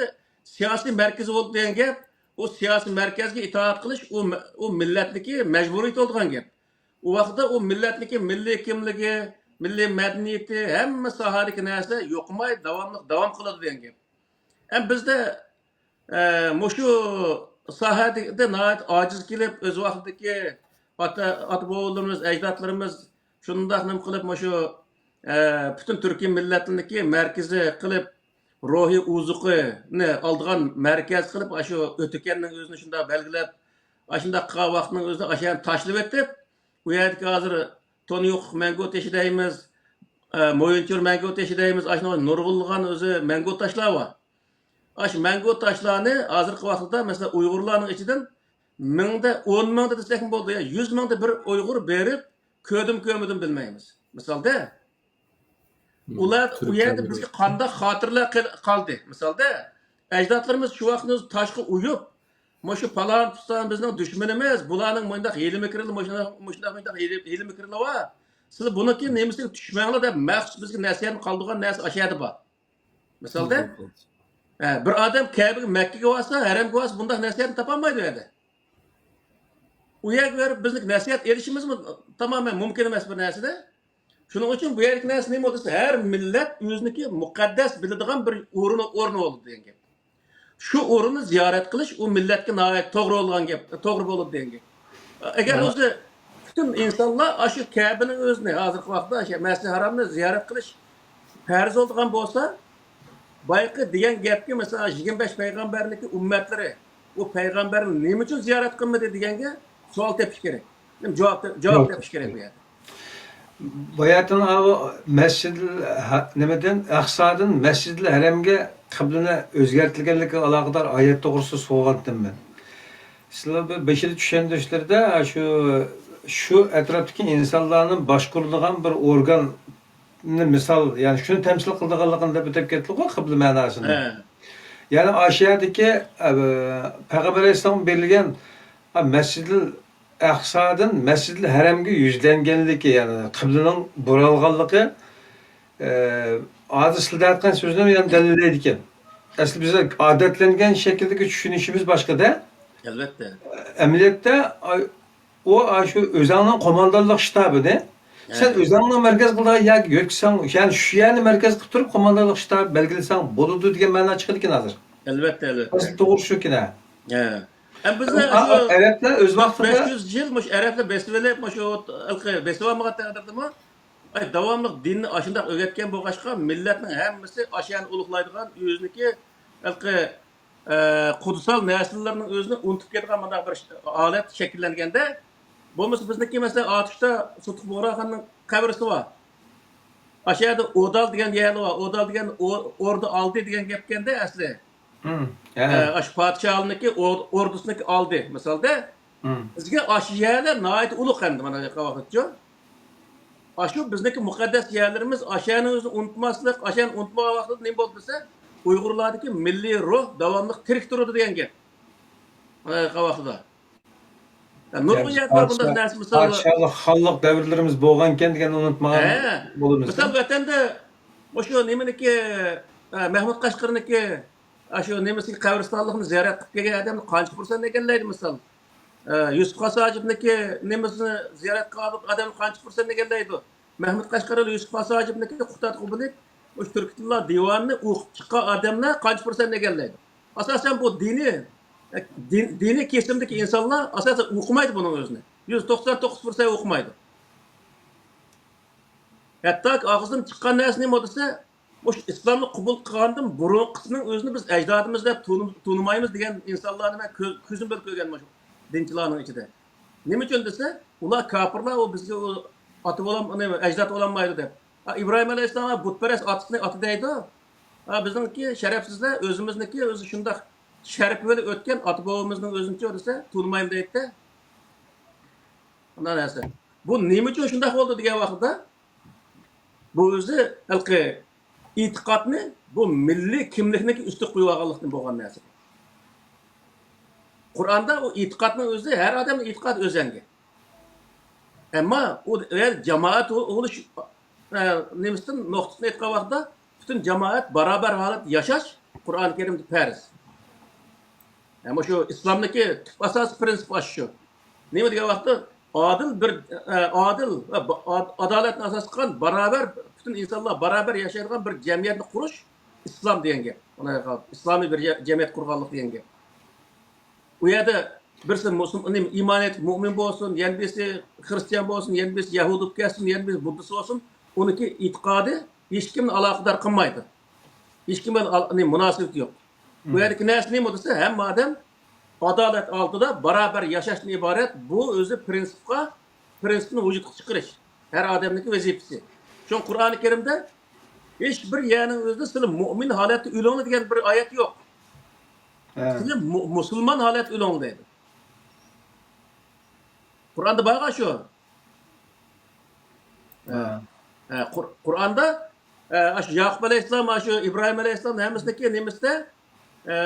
سىياسىي مەركىزى بولدى دېگەن گەپ. ئۇ سىياسىي مەركەزگە ئىتائەت قىلىش ئۇ، ئۇ مىللەتنىڭكى مەجبۇرىيىتى بولىدىغان گەپ. ئۇ ۋاقىتتا ئۇ مىللەتنىڭكى مىللىي كىملىكى، مىللىي مەدەنىيىتى، ھەممە ساھەدىكى نەرسە يوقىماي داۋاملىق داۋام قىلىدۇ دېگەن گەپ. ئەمما بىزدە ئە، مۇشۇ ساھەدە ناھايىتى ئاجىز كېلىپ، ئۆز ۋاقتىدىكى ئاتا، ئاتا بوۋىلىرىمىز، ئەجدادلىرىمىز شۇنداق نېمە قىلىپ، مۇشۇ، ئە، پۈتۈن تۈركىي مىللەتنىڭكى مەركىزى قىلىپ، روھىي ئوزۇقىنى ئالىدىغان مەركەز قىلىپ، ئاشۇ ئۆتىكەننىڭ ئۆزىنى شۇنداق بەلگىلەپ، ئاشۇنداق قىلغان ۋاقىتنىڭ ئۆزىدە ئاشۇ يەرنى تاشلىۋېتىپ، ئۇ يەردىكى ھازىر تونيۇق مەڭگۈ تېشى دەيمىز، ئە، مويۇنچۇر مەڭگۈ تېشى دەيمىز، ئاشۇنداق نۇرغۇنلىغان ئۆزى مەڭگۈ تاشلار بار. ئاشۇ مەڭگۈ تاشلارنى ھازىرقى ۋاقىتتا، مەسىلەن، ئۇيغۇرلارنىڭ ئىچىدىن مىڭدا، ئون مىڭدا دېسەكمۇ بولىدۇ، يا يۈز مىڭدا بىر ئۇيغۇر بېرىپ كۆردۈم، كۆرمىدىم بىلمەيمىز. مىسالدا، ئۇلار ئۇ يەردە بىزگە قانداق خاتىرىلەر قىل-، قالدى؟ مىسالدا، ئەجدادلىرىمىز شۇ ۋاقىتنى تاشقا ئويۇپ، مۇشۇ پالان تۇتسان بىزنىڭ دۈشمىنىمىز، بۇلارنىڭ مۇنداق ھىيلە مىكرى، مۇشۇنداق، مۇشۇنداق، مۇنداق ھىيلە، ھىيلە مىكرى بار. سىلەر بۇنىڭكى نېمىسىگە چۈشمەڭلار دەپ مەخسۇس بىزگە نەسىھەتنى قالدۇرغان نەرسە ئاشۇ يەردە بار. مىسالدا، ھە، بىر ئادەم كەبىگە، مەككىگە بارسا، ھەرەمگە بارسا، بۇنداق نەسىھەتنى تاپالمايدۇ ئۇ يەردە. ئۇ يەرگە بېرىپ بىزنىڭ نەسىھەت ئېلىشىمىزمۇ تامامەن مۇمكىن ئەمەس بىر نەرسىدە. شۇنىڭ ئۈچۈن بۇ يەردىكى نەرسە نېمە دېسە، ھەر مىللەت ئۆزىنىڭكى مۇقەددەس بىلىدىغان بىر ئورنى، ئورنى بولىدۇ دېگەن گەپ. شۇ ئورۇننى زىيارەت قىلىش ئۇ مىللەتكە ناھايىتى توغرا بولغان گەپ، توغرا بولىدۇ دېگەن گەپ. ئەگەر ئۆزى پۈتۈن ئىنسانلار ئاشۇ كەبىنىڭ ئۆزىنى، ھازىرقى ۋاقىتتا ئاشۇ مەسجىدى ھارامنى زىيارەت قىلىش پەرز بولىدىغان بولسا، بايىقى دېگەن گەپكە، مەسىلەن، يىگىرمە بەش پەيغەمبەرنىڭكى ئۈممەتلىرى بۇ پەيغەمبەرنى نېمە ئۈچۈن زىيارەت قىلمىدى دېگەنگە سوئال تېپىش كېرەك. جاۋاب، جاۋاب تېپىش كېرەك بۇ يەردە. باياتىن ئاۋۇ مەسجىدىل ھە-، نېمىدىن، ئەقسادىن مەسجىدىل ھەرەمگە قىبلىنى ئۆزگەرتىلگەنلىكىگە ئالاقىدار ئايەت توغرىسىدا سورىغانتىم مەن. سىلەر بىر بېشىدا چۈشەندۈرۈشلىرىدە شۇ، شۇ ئەتراپتىكى ئىنسانلارنى باشقۇرىدىغان بىر ئورگاننى مىسال، يەنى شۇنى تەمسىل قىلىدىغانلىقىنى دەپ ئۆتۈپ كەتتىغۇ قىبلە مەناسىنى. ھە. يەنى ئاشۇ يەردىكى، ئە، پەيغەمبەر ئەلەيھىسسالامغا بېرىلگەن، ئە، مەسجىدىل ئەقسادىن مەسجىدىل ھەرەمگە يۈزلەنگەنلىكى، يەنى قىبلىنىڭ بۇرالغانلىقى، ئە، ھازىر سىلەر دەۋاتقان سۆزنى يەنە دەلىللەيدىكەن. ئەسلى بىز ئادەتلەنگەن شەكىلدىكى چۈشىنىشىمىز باشقىدە. ئەلۋەتتە. ئەمەلىيەتتە، ئا-، ئۇ، ئا، شۇ ئۆزەڭنىڭ قوماندانلىق شتابىنى سەن ھە. ئۆزەڭنىڭ مەركەز قىلىدىغان يەرگە يۆتكىسەڭ، يەنى شۇ يەرنى مەركەز قىلىپ تۇرۇپ قوماندانلىق شتابى بەلگىلىسەڭ بولىدۇ دېگەن مەنا چىقىدىكەن ھازىر. ئەلۋەتتە، ئەلۋەتتە. ئەسلى توغرا شۇكەن ھە. ھە. ئەمما بىزنى ئا-، ئا-، شۇ ئەرەبلەر ئۆز ۋاقتىدا بەش يۈز يىل مۇشۇ ئەرەبلەر بېسىۋېلىپ، مۇشۇ ھېلىقى بېسىۋالمىغان تەقدىردىمۇ، ئاي، داۋاملىق دىننى ئاشۇنداق ئۆگەتكەن بولغاچقا، مىللەتنىڭ ھەممىسى ئاشۇ يەرنى ئۇلۇغلايدىغان، ئۆزىنىكى ھېلىقى، ئە، قۇدسال نەرسىلىرىنىڭ ئۆزىنى ئۇنتۇپ كېتىدىغان مۇنداق بىر ش-، ھالەت شەكىللەنگەندە، بولمىسا بىزنىڭكى، مەسىلەن، ئاتۇشتا سۇتۇق بۇغراخاننىڭ قەبرىسى بار. ئاشۇ يەردە ئودال دېگەن يەرلەر بار. ئودال دېگەن ئو-، ئوردا ئالدى دېگەن گەپكەندە ئەسلى. ھە. ئە، ئاشۇ پادىشاھنىڭكى ئور-، ئوردىسىنىڭكى ئالدى، مىسالدا. بىزگە ئاشۇ يەرلەر ناھايىتى ئۇلۇغ ئەمدى، مانا، ۋاقىتچۇ. ئاشۇ بىزنىڭكى مۇقەددەس يەرلىرىمىز، ئاشۇنى ئۆزىنى ئۇنتۇماسلىق، ئاشۇنى ئۇنتۇمىغان ۋاقتىدا نېمە بولدى دېسە، ئۇيغۇرلاردىكى مىللىي روھ داۋاملىق تىرىك تۇرىدۇ دېگەن گەپ. مانا، ۋاقتىدا. يا، نۇرغۇن يەردە بار بۇنداق نەرسە، مىسال. پادىشاھلىق، خانلىق دەۋرلىرىمىز بولغانكەن دېگەننى ئۇنتۇمىغان ھە. بولىمىز. مىسال، ۋەتەندە مۇشۇ نېمىنىكى، ئە، مەھمۇد قەشقىرىنىكى، ئە، شۇ نېمىسىنىڭ قەبرىستانلىقىنى زىيارەت قىلىپ كەلگەن ئادەمنى قانچە پۇرسەت ئەكەللەيدۇ، مىسال. ئە، يۈسۈپ خاس ھاجىپنىڭكى نېمىسىنى زىيارەت قىلغان ئادەمنى قانچە پۇرسەت ئەكەللەيدۇ. مەھمۇد قەشقەرىلى يۈسۈپ خاس ھاجىپنىڭكى قۇتادغۇ بولۇپ، مۇشۇ تۈركىي تىللار دىۋانىنى ئوقۇپ چىققان ئادەملەر قانچە پۇرسەت ئەكەللەيدۇ. ئاساسەن بۇ دىنىي، دىن-، دىنىي كېسىمدىكى ئىنسانلار ئاساسەن ئوقۇمايدۇ بۇنىڭ ئۆزىنى. يۈز توقسان توققۇز پۇرسەت ئوقۇمايدۇ. ھەتتاكى ئاغزىدىن چىققان نەرسە نېمە دېسە، مۇشۇ ئىسلامنى قوبۇل قىلغاندىن بۇرۇنقىسىنىڭ ئۆزىنى بىز ئەجدادىمىز دەپ تونۇ-، تونۇمايمىز دېگەن ئىنسانلارنى مەن كۆ-، كۆزۈم بىلەن كۆرگەن مۇشۇ دىنچىلارنىڭ ئىچىدە. نېمە ئۈچۈن دېسە، ئۇلار كاپىرلار، ئۇ بىزگە ئۇ ئاتا بولام-، نېمە، ئەجداد بولالمايدۇ دەپ. ئا، ئىبراھىم ئەلەيھىسسالام بۇتپەرەس ئاتىسىنى ئاتا دەيدۇ. ئا، بىزنىڭكى شەرەپسىزلەر ئۆزىمىزنىكى ئۆزى شۇنداق شەرىپى بىلەن ئۆتكەن ئاتا بوۋىمىزنىڭ ئۆزىنىچۇ دېسە، تونۇمايمەن دەيدۇ. ئۇنداق نەرسە. بۇ نېمە ئۈچۈن شۇنداق بولدى دېگەن ۋاقىتتا، بۇ ئۆزى ھېلىقى ئېتىقادنى بۇ مىللىي كىملىكنىڭكى ئۈستىگە قويۇۋالغانلىقتىن بولغان نەرسە. قۇرئاندا ئۇ ئېتىقادنىڭ ئۆزى، ھەر ئادەمنىڭ ئېتىقادى ئۆزەڭگە. ئەمما ئۇ ئەگەر جامائەت بولۇش، ئە، نېمىسىدىن، نۇقتىسىدىن ئېيتقان ۋاقىتتا، پۈتۈن جامائەت باراۋەر ھالەتتە ياشاش قۇرئان كەرىمدە پەرز. ئەمما شۇ ئىسلامدىكى تۈپ ئاساسىي پىرىنسىپ ئاشۇ. نېمە دېگەن ۋاقىتتا، ئادىل بىر، ئە، ئادىل ۋە با-، ئاد-، ئادالەتنى ئاساس قىلغان باراۋەر، پۈتۈن ئىنسانلار باراۋەر ياشايدىغان بىر جەمئىيەتنى قۇرۇش ئىسلام دېگەن گەپ. ئىسلامىي بىر جە-، جەمئىيەت قۇرغانلىق دېگەن گەپ. ئۇ يەردە بىرسى مۇسۇلمان، ئىمان ئېيتىپ مۇئمىن بولسۇن، يەنە بىرسى خرىستىيان بولسۇن، يەنە بىرسى يەھۇدىي بولۇپ كەتسۇن، يەنە بىرسى بۇددىست بولسۇن، ئۇنىڭكى ئېتىقادى ھېچكىمنى ئالاقىدار قىلمايدۇ. ھېچكىم بىلەن ئال-، نېمە، مۇناسىۋىتى يوق. بۇ يەردىكى نەرسە نېمە دېسە، ھەممە ئادەم ئادالەت ئالدىدا باراۋەر ياشاشتىن ئىبارەت. بۇ ئۆزى پىرىنسىپقا، پىرىنسىپنى ۋۇجۇدقا چىقىرىش ھەر ئادەمنىڭكى ۋەزىپىسى. شۇڭا قۇرئانى كەرىمدە ھېچ بىر يەرنىڭ ئۆزىدە سىلەر مۇئمىن ھالەتتە ئۆلۈڭلار دېگەن بىر ئايەت يوق. ھە. سىلەر مۇ-، مۇسۇلمان ھالەتتە ئۆلۈڭلار دەيدۇ. قۇرئاندا بارغان شۇ. ھە. ھە، قۇر-، قۇرئاندا، ئە، ئاشۇ ياقۇپ ئەلەيھىسسالام، ئاشۇ ئىبراھىم ئەلەيھىسسالام ھەممىسىنىڭكى نېمىسىدە، ئە،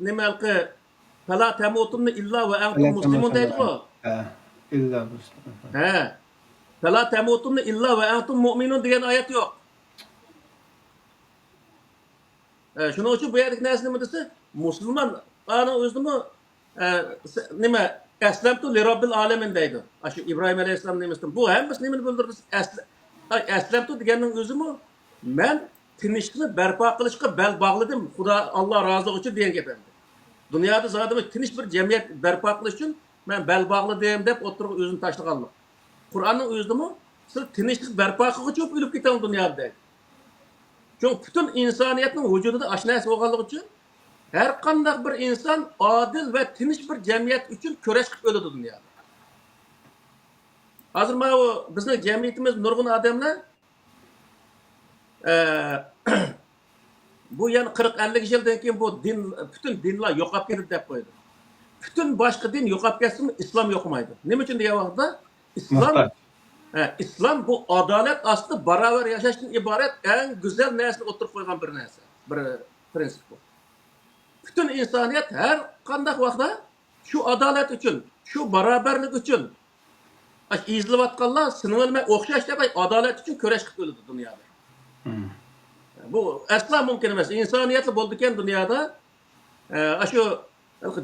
نېمە ھېلىقى، «فلا تموتن إلا وأنتم مسلمون» دەيدىغۇ. ھە، ئىللا مۇسلىمون. ھە. «فلا تموتن إلا وأنتم مؤمنون» دېگەن ئايەت يوق. ئە، شۇنىڭ ئۈچۈن بۇ يەردىكى نەرسە نېمە دېسە، مۇسۇلمانلارنىڭ ئۆزىمۇ، ئە، س-، نېمە، «أسلمت لرب العالمين» دەيدۇ. ئاشۇ ئىبراھىم ئەلەيھىسسالام نېمىسىدىن. بۇ ھەممىسى نېمىنى بىلدۈرىدۇ؟ ئەسلى-، ئاي، «أسلمت» دېگەننىڭ ئۆزىمۇ، «مەن تىنچلىقنى بەرپا قىلىشقا بەل باغلىدىم، خۇدا، ئاللا رازىلىقى ئۈچۈن» دېگەن گەپ ئەمدى. دۇنيادا زادىمۇ تىنچ بىر جەمئىيەت بەرپا قىلىش ئۈچۈن مەن بەل باغلىدىم دەپ ئوتتۇرىغا ئۆزىنى تاشلىغانلىق. قۇرئاننىڭ ئۆزىدىمۇ سىز تىنچلىق بەرپا قىلغۇچى بولۇپ ئۆلۈپ كېتىڭ دۇنيادا دەيدۇ. چۈنكى پۈتۈن ئىنسانىيەتنىڭ ۋۇجۇدىدا ئاشۇ نەرسە بولغانلىقى ئۈچۈن ھەر قانداق بىر ئىنسان ئادىل ۋە تىنچ بىر جەمئىيەت ئۈچۈن كۈرەش قىلىپ ئۆلىدۇ دۇنيادا. ھازىر ماۋۇ بىزنىڭ جەمئىيىتىمىز نۇرغۇن ئادەملەر، ئە، بۇ يەنە قىرىق ئەللىك يىلدىن كېيىن بۇ دىن، پۈتۈن دىنلار يوقاپ كېتىدۇ دەپ قويىدۇ. پۈتۈن باشقا دىن يوقاپ كەتسىمۇ ئىسلام يوقىمايدۇ. نېمە ئۈچۈن دېگەن ۋاقىتتا ئىسلام، ھە، ئىسلام بۇ ئادالەت ئاستىدا باراۋەر ياشاشتىن ئىبارەت ئەڭ گۈزەل نەرسىنى ئوتتۇرىغا قويغان بىر نەرسە، بىر پرىنسىپ بۇ. پۈتۈن ئىنسانىيەت ھەر قانداق ۋاقىتتا شۇ ئادالەت ئۈچۈن، شۇ باراۋەرلىك ئۈچۈن، ئاشۇ ئېزىلىۋاتقانلار سېنىڭ بىلەن مەن ئوخشاش دەپ ئادالەت ئۈچۈن كۈرەش قىلىپ ئۆلىدۇ دۇنيادا. بۇ ئەسلا مۇمكىن ئەمەس. ئىنسانىيەتلا بولىدىكەن دۇنيادا، ئە، ئاشۇ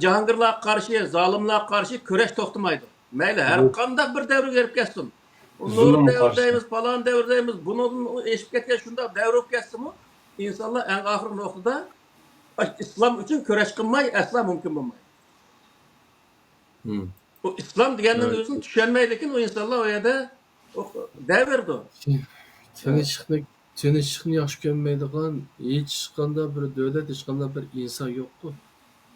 جاھانگىرلارغا قارشى، زالىملارغا قارشى كۈرەش توختىمايدۇ. مەيلى ھەر قانداق بىر دەۋرگە بېرىپ كەتسۇن. ئۇ نۇھ دەۋرى دەيمىز، پالان دەۋر دەيمىز، بۇنىڭدىن ئېشىپ كەتكەن شۇنداق دەۋر بولۇپ كەتسىمۇ، ئىنسانلار ئەڭ ئاخىرقى نۇقتىدا ئىسلام ئۈچۈن كۈرەش قىلماي ئەسلا مۇمكىن بولمايدۇ. ئۇ ئىسلام دېگەننىڭ ئۆزىنى چۈشەنمەيدىكىن، ئۇ ئىنسانلار ئۇ يەردە دەۋېرىدۇ. تىنچلىقنى، تىنچلىقنى ياخشى كۆرمەيدىغان ھېچقانداق بىر دۆلەت، ھېچقانداق بىر ئىنسان يوقتۇ.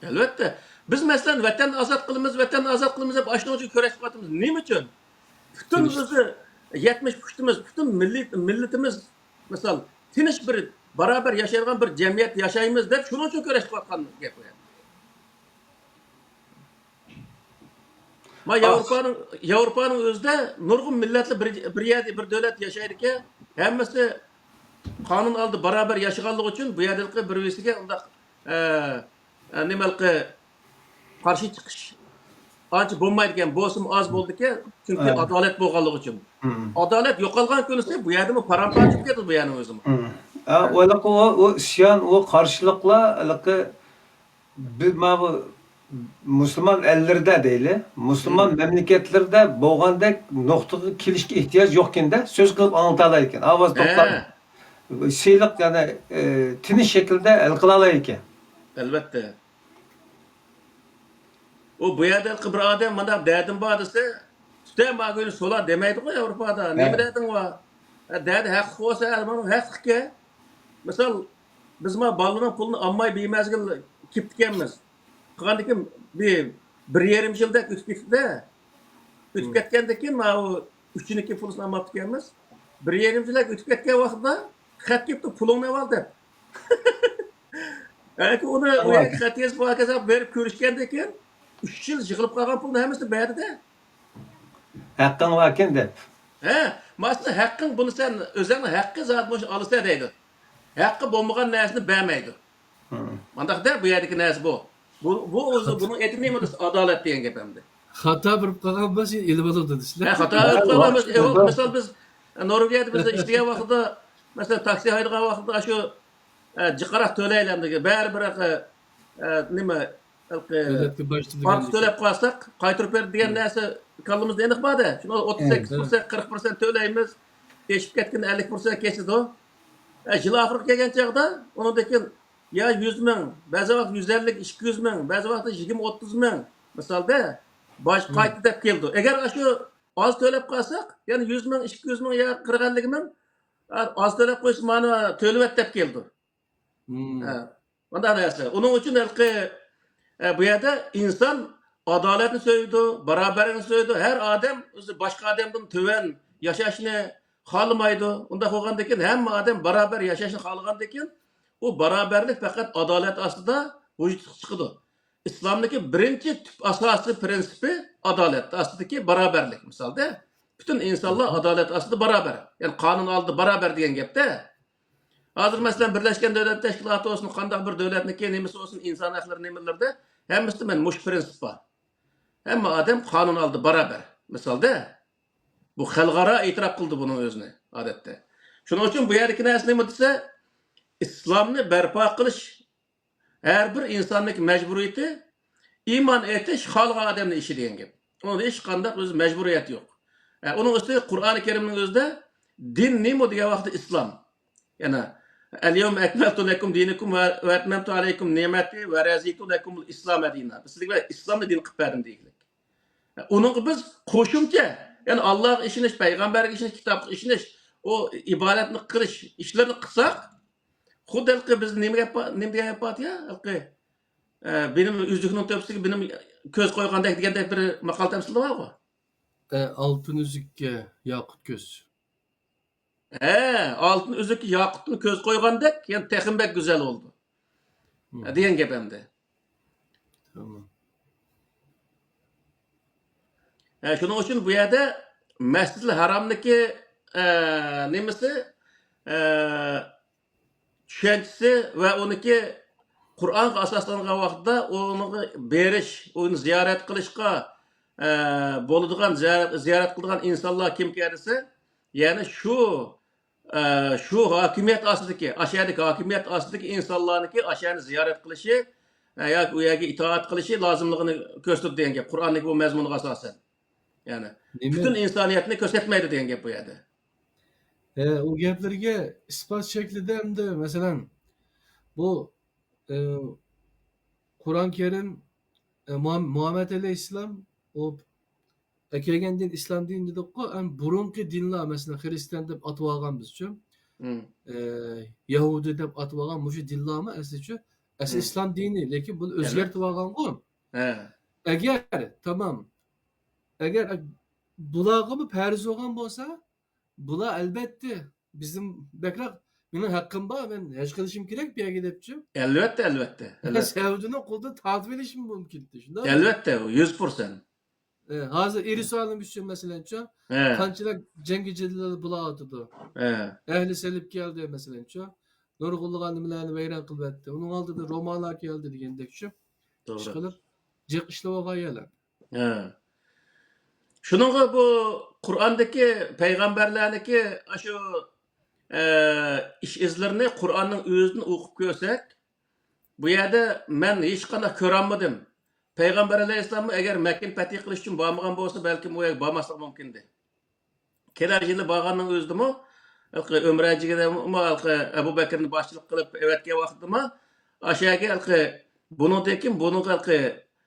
ئەلۋەتتە. بىز، مەسىلەن، ۋەتەننى ئازاد قىلىمىز، ۋەتەننى ئازاد قىلىمىز دەپ ئاشۇنىڭ ئۈچۈن كۈرەشىپ قاتىمىز. نېمە ئۈچۈن؟ پۈتۈن ئۆزى يەتمىش پۇشتىمىز، پۈتۈن مىللىي، مىللىتىمىز، مىسال، تىنچ بىر، باراۋەر ياشايدىغان بىر جەمئىيەت ياشايمىز دەپ شۇنىڭ ئۈچۈن كۈرەشىپ قاتقان گەپ ئۇ يەردە. ما ياۋروپانىڭ، ياۋروپانىڭ ئۆزىدە نۇرغۇن مىللەتلەر بىر، بىر يەردە، بىر دۆلەت ياشايدىكەن، ھەممىسى قانۇن ئالدىدا باراۋەر ياشىغانلىقى ئۈچۈن بۇ يەردىكى بىر بىرسىگە ئۇنداق، ئە، ئە، نېمە ھېلىقى، قارشى چىقىش ئانچە بولمايدىكەن، بولسىمۇ ئاز بولىدىكەن، چۈنكى ئادالەت بولغانلىقى ئۈچۈن. ئادالەت يوقالغان كۈنىسى بۇ يەردىمۇ پارام-پارچە بولۇپ كېتىدۇ بۇ يەرنىڭ ئۆزىمۇ. ھە، ئۇ ھېلىقى ئۇ، ئۇ ئىسيان، ئۇ قارشىلىقلار ھېلىقى بىز ماۋۇ مۇسۇلمان ئەللىرىدە دەيلى، مۇسۇلمان مەملىكەتلىرىدە بولغاندەك نۇقتىغا كېلىشكە ئېھتىياج يوقكەن-دە، سۆز قىلىپ ئاڭلىتالايكەن، ئاۋاز توختاپ، سىلىق، يەنى، ئە، تىنچ شەكىلدە ھەل قىلالايكەن. ئەلۋەتتە. ئۇ بۇ يەردە بىر ئادەم مانا دەردىم بار دېسە، تۈتەن بارگىنى سولا دېمەيدىغۇ ياۋروپادا. نېمە دەردىڭ بار؟ ھە، دەردى ھەقلىق بولسا، ھە، مانا ھەقلىقكەن. مىسال، بىز ما بالىنىڭ پۇلىنى ئالماي بىمەزگىل كېپتىكەنمىز. قالغاندىكىن بىر، بىر يېرىم يىلدەك ئۆتۈپ كېتىپتۇ. ئۆتۈپ كەتكەندىن كېيىن ماۋۇ ئۈچىنىڭكى پۇلىنى ئالماپتىكەنمىز. بىر يېرىم يىلدەك ئۆتۈپ كەتكەن ۋاقىتتا خەت كېلىپتۇ، پۇلۇڭنى ئېۋال دەپ. ئەنكى ئۇنى ئۇ يەرگە خەت يېزىپ، ھاكازا بېرىپ كۆرۈشكەندىن كېيىن، ئۈچ يىل يىغىلىپ قالغان پۇلنى ھەممىسىنى بەردى-دە. ھەققىڭ باركەن دەپ. ھە، ماسىنى ھەققىڭ، بۇنى سەن ئۆزۈڭنىڭ ھەققى زادى مۇشۇ ئالىسە دەيدۇ. ھەققى بولمىغان نەرسىنى بەرمەيدۇ. مانداق-دە، بۇ يەردىكى نەرسە بۇ. بۇ، بۇ ئۆزى، بۇنىڭ ئېتى نېمە دېسە، ئادالەت دېگەن گەپ ئەمدى. خاتا بېرىپ قالغان بولسا، ئېلىپ ئالىدۇ دېسىلە. ھە، خاتا بېرىپ قالغان بولسا، ئەۋ-، مىسال، بىز، ئە، نورۋېگىيەدە بىز ئىشلىگەن ۋاقىتتا، مەسىلەن، تاكسى ھەيدىغان ۋاقىتتا شۇ، ئە، جىقراق تۆلەيلى ئەمدى. بەرىبىر، ئە، ئە، نېمە، ھېلىقى دۆلەتكە باج تۆلىگەن ئارتۇق تۆلەپ قالساق، قايتۇرۇپ بېرىدۇ دېگەن نەرسە كاللىمىزدا ئېنىق بار-دە. شۇنىڭ ئوتتۇز سەككىز پىرسەنت، قىرىق پىرسەنت تۆلەيمىز، ئېشىپ كەتكىنى ئەللىك پىرسەنت كېسىدۇ. ئە، يىل ئاخىرىغا كەلگەن چاغدا ئۇنىڭدىن كېيىن يا يۈز مىڭ، بەزى ۋاقىت يۈز ئەللىك، ئىككى يۈز مىڭ، بەزى ۋاقىتتا يىگىرمە، ئوتتۇز مىڭ، مىسالدا، باج قايتتى دەپ كېلىدۇ. ئەگەر ئاشۇ ئاز تۆلەپ قالساق، يەنە يۈز مىڭ، ئىككى يۈز مىڭ يا قىرىق ئەللىك مىڭ، ئا-، ئاز تۆلەپ قويسا، مانا تۆلىۋەت دەپ كېلىدۇ. ھە، مۇنداق نەرسە. ئۇنىڭ ئۈچۈن ھېلىقى، ئە، بۇ يەردە ئىنسان ئادالەتنى سۆيىدۇ، باراۋەرلىكنى سۆيىدۇ. ھەر ئادەم ئۆزى باشقا ئادەمدىن تۆۋەن ياشاشنى خالىمايدۇ. ئۇنداق بولغاندىكىن ھەممە ئادەم باراۋەر ياشاشنى خالىغاندىكىن، ئۇ باراۋەرلىك پەقەت ئادالەت ئاستىدا ۋۇجۇدقا چىقىدۇ. ئىسلامدىكى بىرىنچى تۈپ ئاساسىي پىرىنسىپى ئادالەت ئاستىدىكى باراۋەرلىك. مىسالدا، پۈتۈن ئىنسانلار ئادالەت ئاستىدا باراۋەر. يەنى قانۇن ئالدىدا باراۋەر دېگەن گەپتە. ھازىر، مەسىلەن، بىرلەشكەن دۆلەت تەشكىلاتى بولسۇن، قانداق بىر دۆلەتنىڭكى نېمىسى بولسۇن، ئىنسان ھەقلىرى نېمىلىرىدە، ھەممىسىدە مەن مۇشۇ پىرىنسىپ بار. ھەممە ئادەم قانۇن ئالدىدا باراۋەر. مىسالدا، بۇ خەلقئارا ئېتىراپ قىلدى بۇنىڭ ئۆزىنى، ئادەتتە. شۇنىڭ ئۈچۈن بۇ يەردىكى نەرسە نېمە دېسە، ئىسلامنى بەرپا قىلىش ھەر بىر ئىنساننىڭكى مەجبۇرىيىتى، ئىمان ئېيتىش خالىغان ئادەمنىڭ ئىشى دېگەن گەپ. ئۇنىڭدا ھېچقانداق ئۆز مەجبۇرىيەت يوق. ئە، ئۇنىڭ ئۈستىگە قۇرئانى كەرىمنىڭ ئۆزىدە دىن نېمە دېگەن ۋاقىتتا ئىسلام. يەنە، ئەليەۋمە ئەكمەلتۇ لەكۇم دىنەكۇم ۋە، ۋە ئەتمەمتۇ ئەلەيكۇم نېمەتى ۋە رەزىتۇ لەكۇمۇل ئىسلامە دىنا. سىزگە مەن ئىسلامنى دىن قىلىپ بەردىم دېگۈلۈك. ئۇنىڭغا بىز قوشۇمچە، يەنى ئاللاغا ئىشىنىش، پەيغەمبەرگە ئىشىنىش، كىتابقا ئىشىنىش، ئۇ ئىبادەتنى قىلىش ئىشلىرىنى قىلساق، خۇددى ھېلىقى بىز نېمە گەپ بار، نېمە دېگەن گەپ بار يا؟ ھېلىقى، ئە، بىنىم ئۈزۈكنىڭ تۆپىسىگە بىنىم كۆز قويغاندەك دېگەندەك بىر ماقال تەمسىلى بارغۇ. ئە، ئالتۇن ئۈزۈككە ياقۇت كۆز. ھە، ئالتۇن ئۈزۈككە ياقۇتتىن كۆز قويغاندەك، يەنى تېخىمۇ بەك گۈزەل بولىدۇ. مم. دېگەن گەپ ئەمدى. تامام. ھە، شۇنىڭ ئۈچۈن بۇ يەردە مەسجىدىل ھارامنىكى، ئە، نېمىسى، ئە، چۈشەنچىسى ۋە ئۇنىكى قۇرئانغا ئاساسلانغان ۋاقىتتا ئۇنىڭغا بېرىش، ئۇنى زىيارەت قىلىشقا، ئە، بولىدىغان زىيارەت، زىيارەت قىلىدىغان ئىنسانلار كىمكەن دېسە، يەنى شۇ، ئە، شۇ ھاكىمىيەت ئاستىدىكى، ئاشۇ يەردىكى ھاكىمىيەت ئاستىدىكى ئىنسانلارنىكى ئاشۇ يەرنى زىيارەت قىلىشى، ئە، ياكى ئۇ يەرگە ئىتائەت قىلىشى لازىملىقىنى كۆرسىتىدۇ دېگەن گەپ قۇرئاندىكى بۇ مەزمۇنغا ئاساسەن. يەنى نېمە؟ پۈتۈن ئىنسانىيەتنى كۆرسەتمەيدۇ دېگەن گەپ بۇ يەردە. ئە، ئۇ گەپلىرىگە ئىسپات شەكلىدە ئەمدى، مەسىلەن، بۇ، ئە، قۇرئان كەرىم، ئە، مۇھەم-، مۇھەممەد ئەلەيھىسسالام ئۇ ئەكەلگەن دىن ئىسلام دىنى دېدۇققۇ، ئەم، بۇرۇنقى دىنلار، مەسىلەن، خىرىستىيان دەپ ئاتىۋالغان بىزچۇ، مم. ئە، يەھۇدىي دەپ ئاتىۋالغان مۇشۇ دىنلارمۇ ئەسلىچۇ، ئەسلى مم. ئىسلام دىنى، لېكىن بۇنى يەنە؟ ئۆزگەرتىۋالغانغۇ. ھە. ئەگەر، تامام، ئەگەر، ئە، بۇلارغىمۇ پەرز بولغان بولسا، بۇلار ئەلۋەتتە بىزدىن بەكرەك، مېنىڭ ھەققىم بار، مەن ھەج قىلىشىم كېرەك بۇ يەرگە دەپچۇ. ئەلۋەتتە، ئەلۋەتتە، ئەلۋەتتە. سەئۇدىنىڭ قولىدىن تارتىپ ئېلىشمۇ مۇمكىن، شۇنداقمۇ؟ ئەلۋەتتە، يۈز پىرسەنت. ئە، ھازىر يېرۇسالىم ئۈچۈن، مەسىلەنچۇ، ھە. قانچىلىك جەڭگى جېدەللەر بولۇۋاتىدۇ. ھە. ئەھلى سېلىپ كەلدى، مەسىلەنچۇ. نۇرغۇنلىغان نېمىلەرنى ۋەيران قىلىۋەتتى. ئۇنىڭ ئالدىدا رومانلار كەلدى دېگەندەكچۇ. توغرا. ئىشقىلىپ، جىق ئىشلەۋالغان يەرلەر. ھە. شۇنىڭغا بۇ قۇرئاندىكى پەيغەمبەرلەرنىكى ئاشۇ، ئە، ئىش ئىزلىرىنى قۇرئاننىڭ ئۆزىدىن ئوقۇپ كۆرسەك، بۇ يەردە مەن ھېچقانداق كۆرەلمىدىم. پەيغەمبەر ئەلەيھىسسالاممۇ ئەگەر مەككىنى پەتھى قىلىش ئۈچۈن بارمىغان بولسا، بەلكىم ئۇ يەرگە بارماسلىقى مۇمكىندى. كېلەر يىلى بارغاننىڭ ئۆزىدىمۇ، ھېلىقى ئۆمرە جىگىدىمۇ، ھېلىقى ئەبۇ بەكرىنى باشچىلىق قىلىپ ئەۋەتكەن ۋاقتىدىمۇ، ئاشۇ يەرگە ھېلىقى بۇنىڭدىن كېيىن بۇنىڭغا ھېلىقى،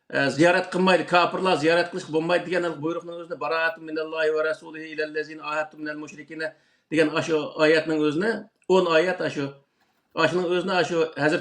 ئە، زىيارەت قىلمايدۇ، كاپىرلار زىيارەت قىلىشقا بولمايدۇ دېگەن ھېلىقى بۇيرۇقنىڭ ئۆزىنى، بارائەتۇن مىنەللاھى ۋە رەسۇلىھى ئىلەللەزىنە ئاھەدتۇم مىنەل مۇشرىكىنە دېگەن ئاشۇ ئايەتنىڭ ئۆزىنى، ئون ئايەت ئاشۇ. ئاشۇنىڭ ئۆزىنى ئاشۇ ھەزرىتى